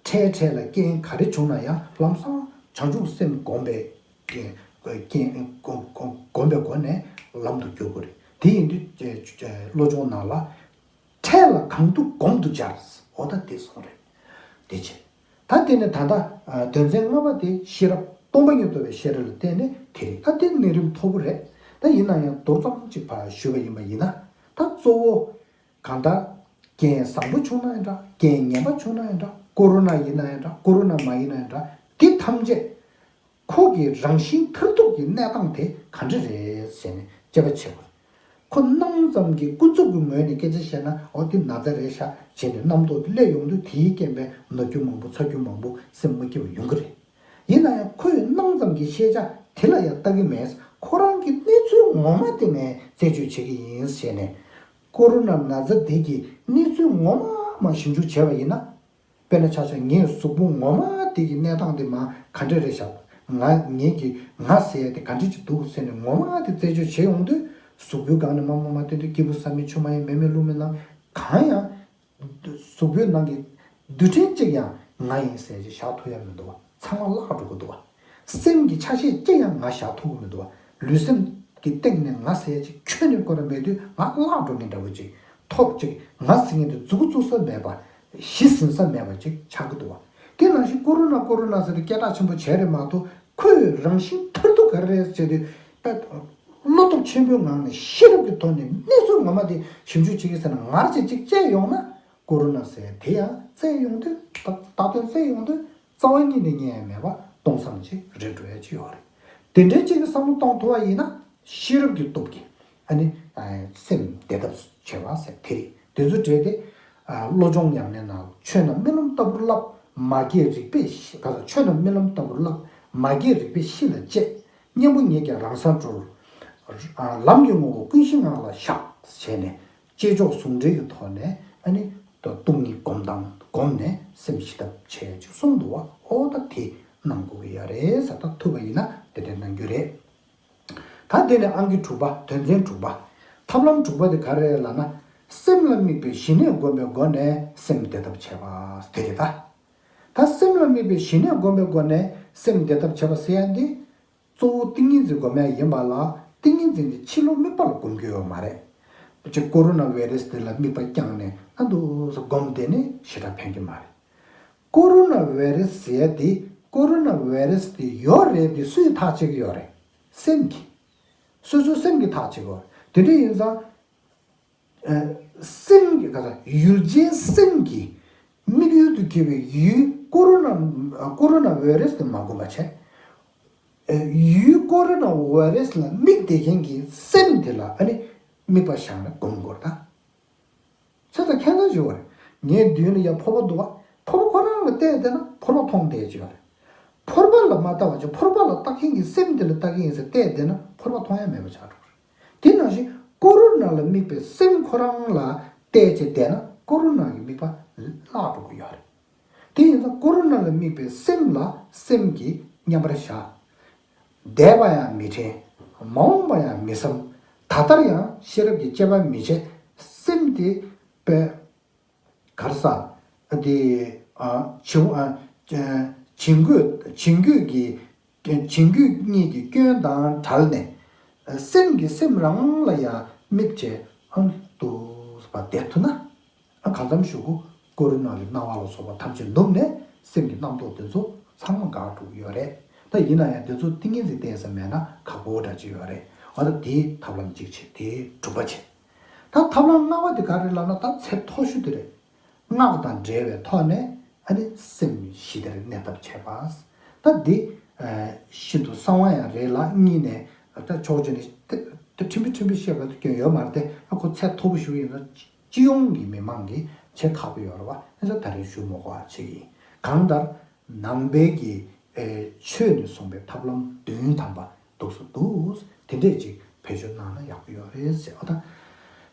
འཕྲལ་འཕྲལ་ལ་རྐྱེན་ག་རེ་བྱུང་ན་ཡང་ལམ་སང་བྱང་ཆུབ་སེམས་བསྒོམ་པའི་རྐྱེན་རྐྱེན་བསྒོམ་པའི་སྒོ་ནས་ལམ་དུ་བསྒྱུར་དགོས་རེད། དེ་ཡིན་དུས་བློ་སྦྱོང་ནང་ལ། འཕྲལ་ལ་གང་ཐུབ་གོང་དུ་སྦྱར། འོ་ད་དེ་གསུངས་རེད། དེ་བྱས། ད་དེ་ནས་ད་ལྟ་དོན་ཚན་ལྔ་པ་དེ་ཤེས་རབ་སྟོང་པ་ཉིད་རྟོགས་པའི་ཤེས་རབ་ལ་བརྟེན་ནས་དེ་རེད། ད་དེ་གནས་རིམ་མཐོ་པོ་རེད། ད་ཡིན་ན་ཡང་མདོར་ཙམ་ཅིག་ཕར་ཞུས་པ་ཡིན་པ་ཡིན་ན། ད་གཙོ་བོ། གང་ལྟར། རྐྱེན་བཟང་པོ་བྱུང་ན་ཡང་འདྲ། རྐྱེན་ངན་པ་བྱུང་ན་ཡང་འདྲ། ཀོ་རོ་ན་ཡིན་ན་ཡང་འདྲ། ཀོ་རོ་ན་མ་ཡིན་ན་ཡང་འདྲ། འདི་ཐམས་ཅད་ཁོ་གི་རང་བཞིན་མཐར་ཐུག་གི་གནས་སྟངས་དེ་ག་འདྲ་རེད་ཟེར་ནས་དཔྱད་པ་བྱེད་དགོས། ཁོ་སྣང་ཙམ་གྱི་ཀུན་རྫོབ་ཀྱི་ངོས་ནས་སྐད་ཆ་བཤད་ན། འོ་འདི་ན་ཚ་རེད་ཤག་བྱས་ནས་རྣམ་རྟོག་དེ་སླེབས་ཡོང་དུས་དེའི་རྐྱེན་པས་ན་རྒྱུ་མང་པོ་ཚ་རྒྱུ་མང་པོ་སེམས་མ་སྐྱིད་པ་ཡོང་གི་རེད། ཡིན་ན་ཡང་ཁོས་སྣང་ཙམ་གྱི་ཤེས་བྱ་དེ་ལ་ཡང་ལྟ་གི་མེད། ཁོ་རང་གི་གནས་ཚུལ་ངོ་མ་དེ་ངས་རྩད་གཅོད་བྱེད་ཀྱི་ཡིན་ཟེར་ནས། ཀོ་རོ་ན་ན་ཚ་འདི་གི་གནས་ཚུལ་ངོ་མ་མ་ཞིབ་འཇུག་བྱས་པ་ཡིན་ན། དཔེར་ན་ཆ་བཞག་ངའི་གཟུགས་པོ་ངོ་མ་དེ་གི་གནས་སྟངས་དེ་མ་ག་འདྲ་རེད་ཤག་ང་ངེད་ཀྱི་ང་ཟེར་ཡ་དེ་ག་འདྲ་ཅིག་འདུག་ཟེར་ནས་ངོ་མ་དེ་རྩད་གཅོད་བྱེད་ཡོང་དུས། གཟུགས་པོའི་སྒང་ནས་མ་མ་མ་བསྟན་དུས་སྐྱིད་པོ་ཟ་མིན་ཆུ་མ་ཡིན་མེ་མེ་རླུང་མེ་ནང་གང་ཡང་། གཟུགས་པོའི་ནང་གི་རྡུལ་ཕྲན་གཅིག་ཡང་ང་ཡིན་ཟེར་ཅིག་བཞག་ཐུབ་ཡ་མི་འདུག་བ། ཚང་མ་བརླག་འགྲོ་གི་འདུག་བ། སེམས་ཀྱི་ཆ་ཤས་གཅིག་ཡང་ང་བཞག་ཐུབ་ཀྱི་མི་འདུག་བ། ལུས་སེམས་ཀྱི་སྟེང་ནས་ང་ཟེར་ཅིག་ཁྱོན་ནས་ཁོ་རང་མེད་དུས་ང་བརླག་འགྲོ་མཁན་འདྲ་བོ་ཅིག་ ཐོག་ཅིག་ང་ཟེར་མཁན་དེ་མཛུབ་གུ་བཙུགས་ས་མེད་པ། གཞི་ཟིན་ས་མེད་པ་ཅིག་ཆགས་ཀྱི་འདུག་བ། དེ་ནང་བཞིན་ཀོ་རོ་ན་ཀོ་རོ་ན་ཟེར་ཏེ་སྐད་གྲགས་ཆེན་པོ་བྱས་རེད་མ་གཏོགས། ཁོའི་རང་བཞིན་མཐར་ཐུག་ག་རེ་རེད་ཟེར་དུས། ད་བློ་སྟོབས་ཆེན་པོའི་ངང་ནས་ཤེས་རབ་ཀྱི་ཐོག་ནས་གནས་ཚུལ་ངོ་མ་དེ་ཞིབ་འཇུག་བྱེད་ཀྱི་ཟེར་ན། ངར་ཅིག་ཅིག་བཅད་ཡོང་ན། ཀོ་རོ་ན་ཟེར་དེ་ཡང་བཙལ་ཡོང་དུས། ད་ལྟ་དོན་བཙལ་ཡོང་དུས། རྩ་བ་ཉིད་ནས་རྙེད་ཡ་མེད་པ་སྟོང་བསམ་ཅིག་རེད་འགྲོ་ཡ་ཅིག་ཡོད་རེད། དེ་འདྲའི་ཅིག་གི་བསམ་བློ་གཏོང་ཐུབ་པ་ཡིན་ན། ཤེས་རབ་ཀྱི་སྟོབས་ཀྱིས་ཨ་ནི་སེམས་བདེ་ཐབས་བྱེད་པ་ཟེར་དེ་རེད། དེ་ཚོ་འགྲེལ་ཏེ། བློ་སྦྱོང་ཉམས་ལེན་ནང་། ཆོས་རྣམས་རྨི་ལམ་ལྟ་བུར་བསླབ། མ་སྐྱེས་རིག་པའི་གཤིས། ག་ཚོད། ཆོས་རྣམས་རྨི་ལམ་ལྟ་བུར་བསླབ། མ་སྐྱེས་རིག་པའི་གཤིས་ལ་དཔྱད། གཉེན་པོ་ཉིད་ཀྱང་རང་སར་གྲོལ། ལམ་གྱི་ངོ་བོ་ཀུན་གཞི་ངང་ལ་བཞག་བྱས་ནས། བསྐྱེད་ཆོག་ཟུང་འབྲེལ་གྱི་ཐོག་ནས་ཨ་ནི་ད་སྟོང་ཉིད་སྒོམ་སྟངས་སྒོམ་ནས་སེམས་ཞི་ཐབས་བྱས་ཅིག་གསུངས་འདུག་བ། ཨོ་ད་དེ་གནང་དགོས་ཀྱི་ཡོད་རེད་ཟེར། ད་ཐུབ་པ་ཡིན་ན་དེ་འདྲ་གནང་རྒྱུ་རེད། ད་དེ་ནས་ཨང་ཀི་དྲུག་པ། དོན་ཚན་དྲུག་པ། ཐབས་ལམ་དྲུག་པ་དེ་ག་རེ་རེད་ལབ་ན། སེམས་ལ་དམིགས་པའི་ཞི་གནས་སྒོམ་པའི་སྒོ་ནས་སེམས་བདེ་ཐབས་བྱེད་པ་དེ་རེད་ད། ད་སེམས་ལ་དམིགས་པའི་ཞི་གནས་སྒོམ་པའི་སྒོ་ནས་སེམས་བདེ་ཐབས་བྱེད་པ་ཟེར་ཡ་འདི། གཙོ་བོ་ཏིང་ངེ་འཛིན་སྒོམ་ཡ་ཡིན་པ་ལ། ཏིང་ངེ་འཛིན་དེ་ཕྱི་ལོགས་དམིགས་པ་ལ་སྒོམ་རྒྱུ་ཡོད་མ་རེད། ཅིག་ཀོ་རོ་ན་བྷའི་རུ་སི་དེ་ལ་དམིགས་པ་བརྐྱངས་ནས་ཨ་འདུག་སེ་སྒོམ་བསྡད་ནས་ཞེ་དྲག་ཕན་གྱི་མ་རེད། ཀོ་རོ་ན་བྷའི་རུ་སི་ཟེར་ཡ་དེ། ཀོ་རོ་ན་བྷའི་རུ་སི་དེ་ཡོད་རེད་དེ་སུས་ཐག་བཅད་ཀྱི་ཡོད་རེད། སེམས་ཀྱིས། སོ་སོའི་སེམས་ཀྱིས་ཐག་བཅད་ཀྱི་ཡོད་རེད། དེ་འདྲ་ཡིན་ཙང་། ཨ། སེམས་ཀྱི་ག་ས་ཡུལ་ཅན་སེམས་ཀྱི་དམིགས་ཡུལ་དུ་གྱུར་པའི་ཡུལ་ཀོ་རོ་ན། ཀོ་རོ་ན་བྷའི་རུ་སི་དེ་མ་སྒོམ་པ་བྱས། ཨ། ཡུལ་ཀོ་རོ་ན་བྷའི་རུ་སི་ལ་དམིགས་བསྡད་མཁན་གྱི་སེམས་དེ་ལ་ཨ་ནི་དམིགས་པ་བཞག་ནས་སྒོམ་དགོས་རེད་ད། བྱས་ཙང་ཁྱད་མཚར་ཞིག་ཡོད་རེད། ངའི་མདུན་ལ་ཡ་ཕོར་པ་འདུག་བ། ཕོར་པ་ཁོ་རང་ལ་བལྟས་བསྡད་ན་ཕོར་པ་མཐོང་བསྡད་ཀྱི་ཡོད་རེད། ཕོར་པ་ལ་མ་ལྟ་བ་བྱས། ཕོར་པ་ལ་ལྟ་མཁན་གྱི་སེམས་དེ་ལ་ལྟ་གི་ཡིན་ཟེར་བལྟས་བསྡད་ན་ཕོར་པ་མཐོང་ཡ་མེད་པ་ཆགས་འགྲོ་གི་རེད། དེ་ནང་བཞིན་ཀོ་རོ་ན་ལ་དམིགས་པའི་སེམས་ཁོ་རང་ལ་བལྟས་བྱས་བསྡད་ན་ཀོ་རོ་ན་གི་དམིགས་པ་བརླག་འགྲོ་གི་ཡོད་རེད། དེ་ཡིན་ཙང་ཀོ་རོ་ན་ལ་དམིགས་པའི་སེམས་ལ་སེམས་ཀྱིས་མཉམ་པར་བཞག། འདས་པ་ཡང་མི་དྲན། མ་འོངས་པ་ཡང་མི་བསམ། ད་ལྟར་ཡང་ཤེས་རབ་ཀྱི་དཔྱད་པ་མི་བྱེད། སེམས་དེ་པས་གར་ས་དེ། ཨ། བྱིའུ། ཨ། བྱིང་རྒོད། བྱིང་རྒོད་ཀྱི། བྱིང་རྒོད་གཉིད་ཀྱི་སྐྱོན་དང་བྲལ་ནས། སེམས་ཀྱིས་སེམས་རང་ལ་ཡང་དམིགས་བྱས། ཨ། ཏུ་བ་བསྡད་ཐུབ་ན། ཨ། གང་འཚམ་ཞུ་གུ་ཀོ་རོ་ན་གི་སྣང་བ་ལ་སོགས་པ་ཐམས་ཅད་ནུབ་ནས་སེམས་ཀྱི་རྣམ་རྟོག་དེ་ཚོ་ཚང་མ་འགག་འགྲོ་གི་ཡོད་རེད། ད་ཡིན་ན་ཡང་དེ་ཚོ་ཏིང་ངེ་འཛིན་བསྟེན་ས་མེད་ན་ཁག་པོ་འདྲ་ཅིག་ཡོད་རེད། འོ་ད་དེའི་ཐབས་ལམ་གཅིག་བྱས། དེ་དྲུག་པ་བྱས། ད་ཐབས་ལམ་ལྔ་པ་དེ་ག་རེ་ལབ་ན། ད་ཚད་མཐོ་ཤོས་དེ་རེད། སྔགས་དང་འབྲེལ་བའི་ཐོག་ནས་ཨ་ནི་སེམས་ཞི་བདེར་གནས་ཐབས་བྱེད་པ། ད་འདི་ཤིན་ཏུ་གསང་བ་ཡང་རེད་ལ། གཉིས་ནས་ད་ཕྱོགས་གཅིག་ནས་ད་ད་ཕྲན་བུ་ཕྲན་བུ་བཤད་པ་དེ་སྐྱོན་ཡོད་མ་རེད་དེ། ཨ། ཁོ་ཚད་མཐོ་པོ་ཞིག་ཡིན་ན་སྤྱི་ཡོངས་ཀྱི་མི་མང་གིས་བྱེད་ཁག་པོ་ཡོད་རེད་བ། ཨ་ནི་ད་རིང་ཞུ་མི་དགོས་པ་བྱེད་ཀྱི་ཡིན། གང་ལྟར་ནང་པའི་གི་ཨེ་ཆོས་ནས་གསུངས་པའི་ཐབས་ལམ་བདུན་ཐམ་པ་འདུག་སེ་འདུག། དེ་འདྲས་ཅིག་བེད་སྤྱོད་གནང་ན་ཡག་པོ་ཡོད་རེད་ཟེར། ཨ། ད་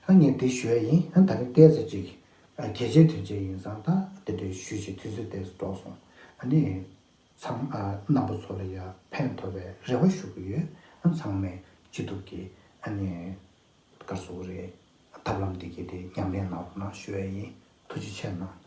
ཨ་ངས་འདི་ཞུ་ཡ་ཡིན། ཨ། ད་རིང་ཏོག་ཙམ་ཅིག་ཨ་གལ་ཆེ་དོན་ཆེ་ཡིན་ཙང་ད་དེ་འདྲས་ཞུས་བྱས་དུས་ཚོད་ཏོག་ཙམ་འགྲོ་སོང་། ཨ་ནི་ཚང་ཨ་རྣམ་པ་ཚོ་ལ་ཡ་ཕན་ཐོགས་པའི་རེ་བ་ཞུ་གི་ཡོད། ཨ། ཚང་མས་ཅི་ཐུབ་ཀྱིས་ཨ་ནི་ག་རེ་ཟེར་དགོས་རེད། ཐབས་ལམ་འདི་གའི་དེ་ཉམས་ལེན་གནང་རོགས་གནང་ཞུ་ཡ་ཡིན། ཐུགས་རྗེ་ཆེ་གནང་།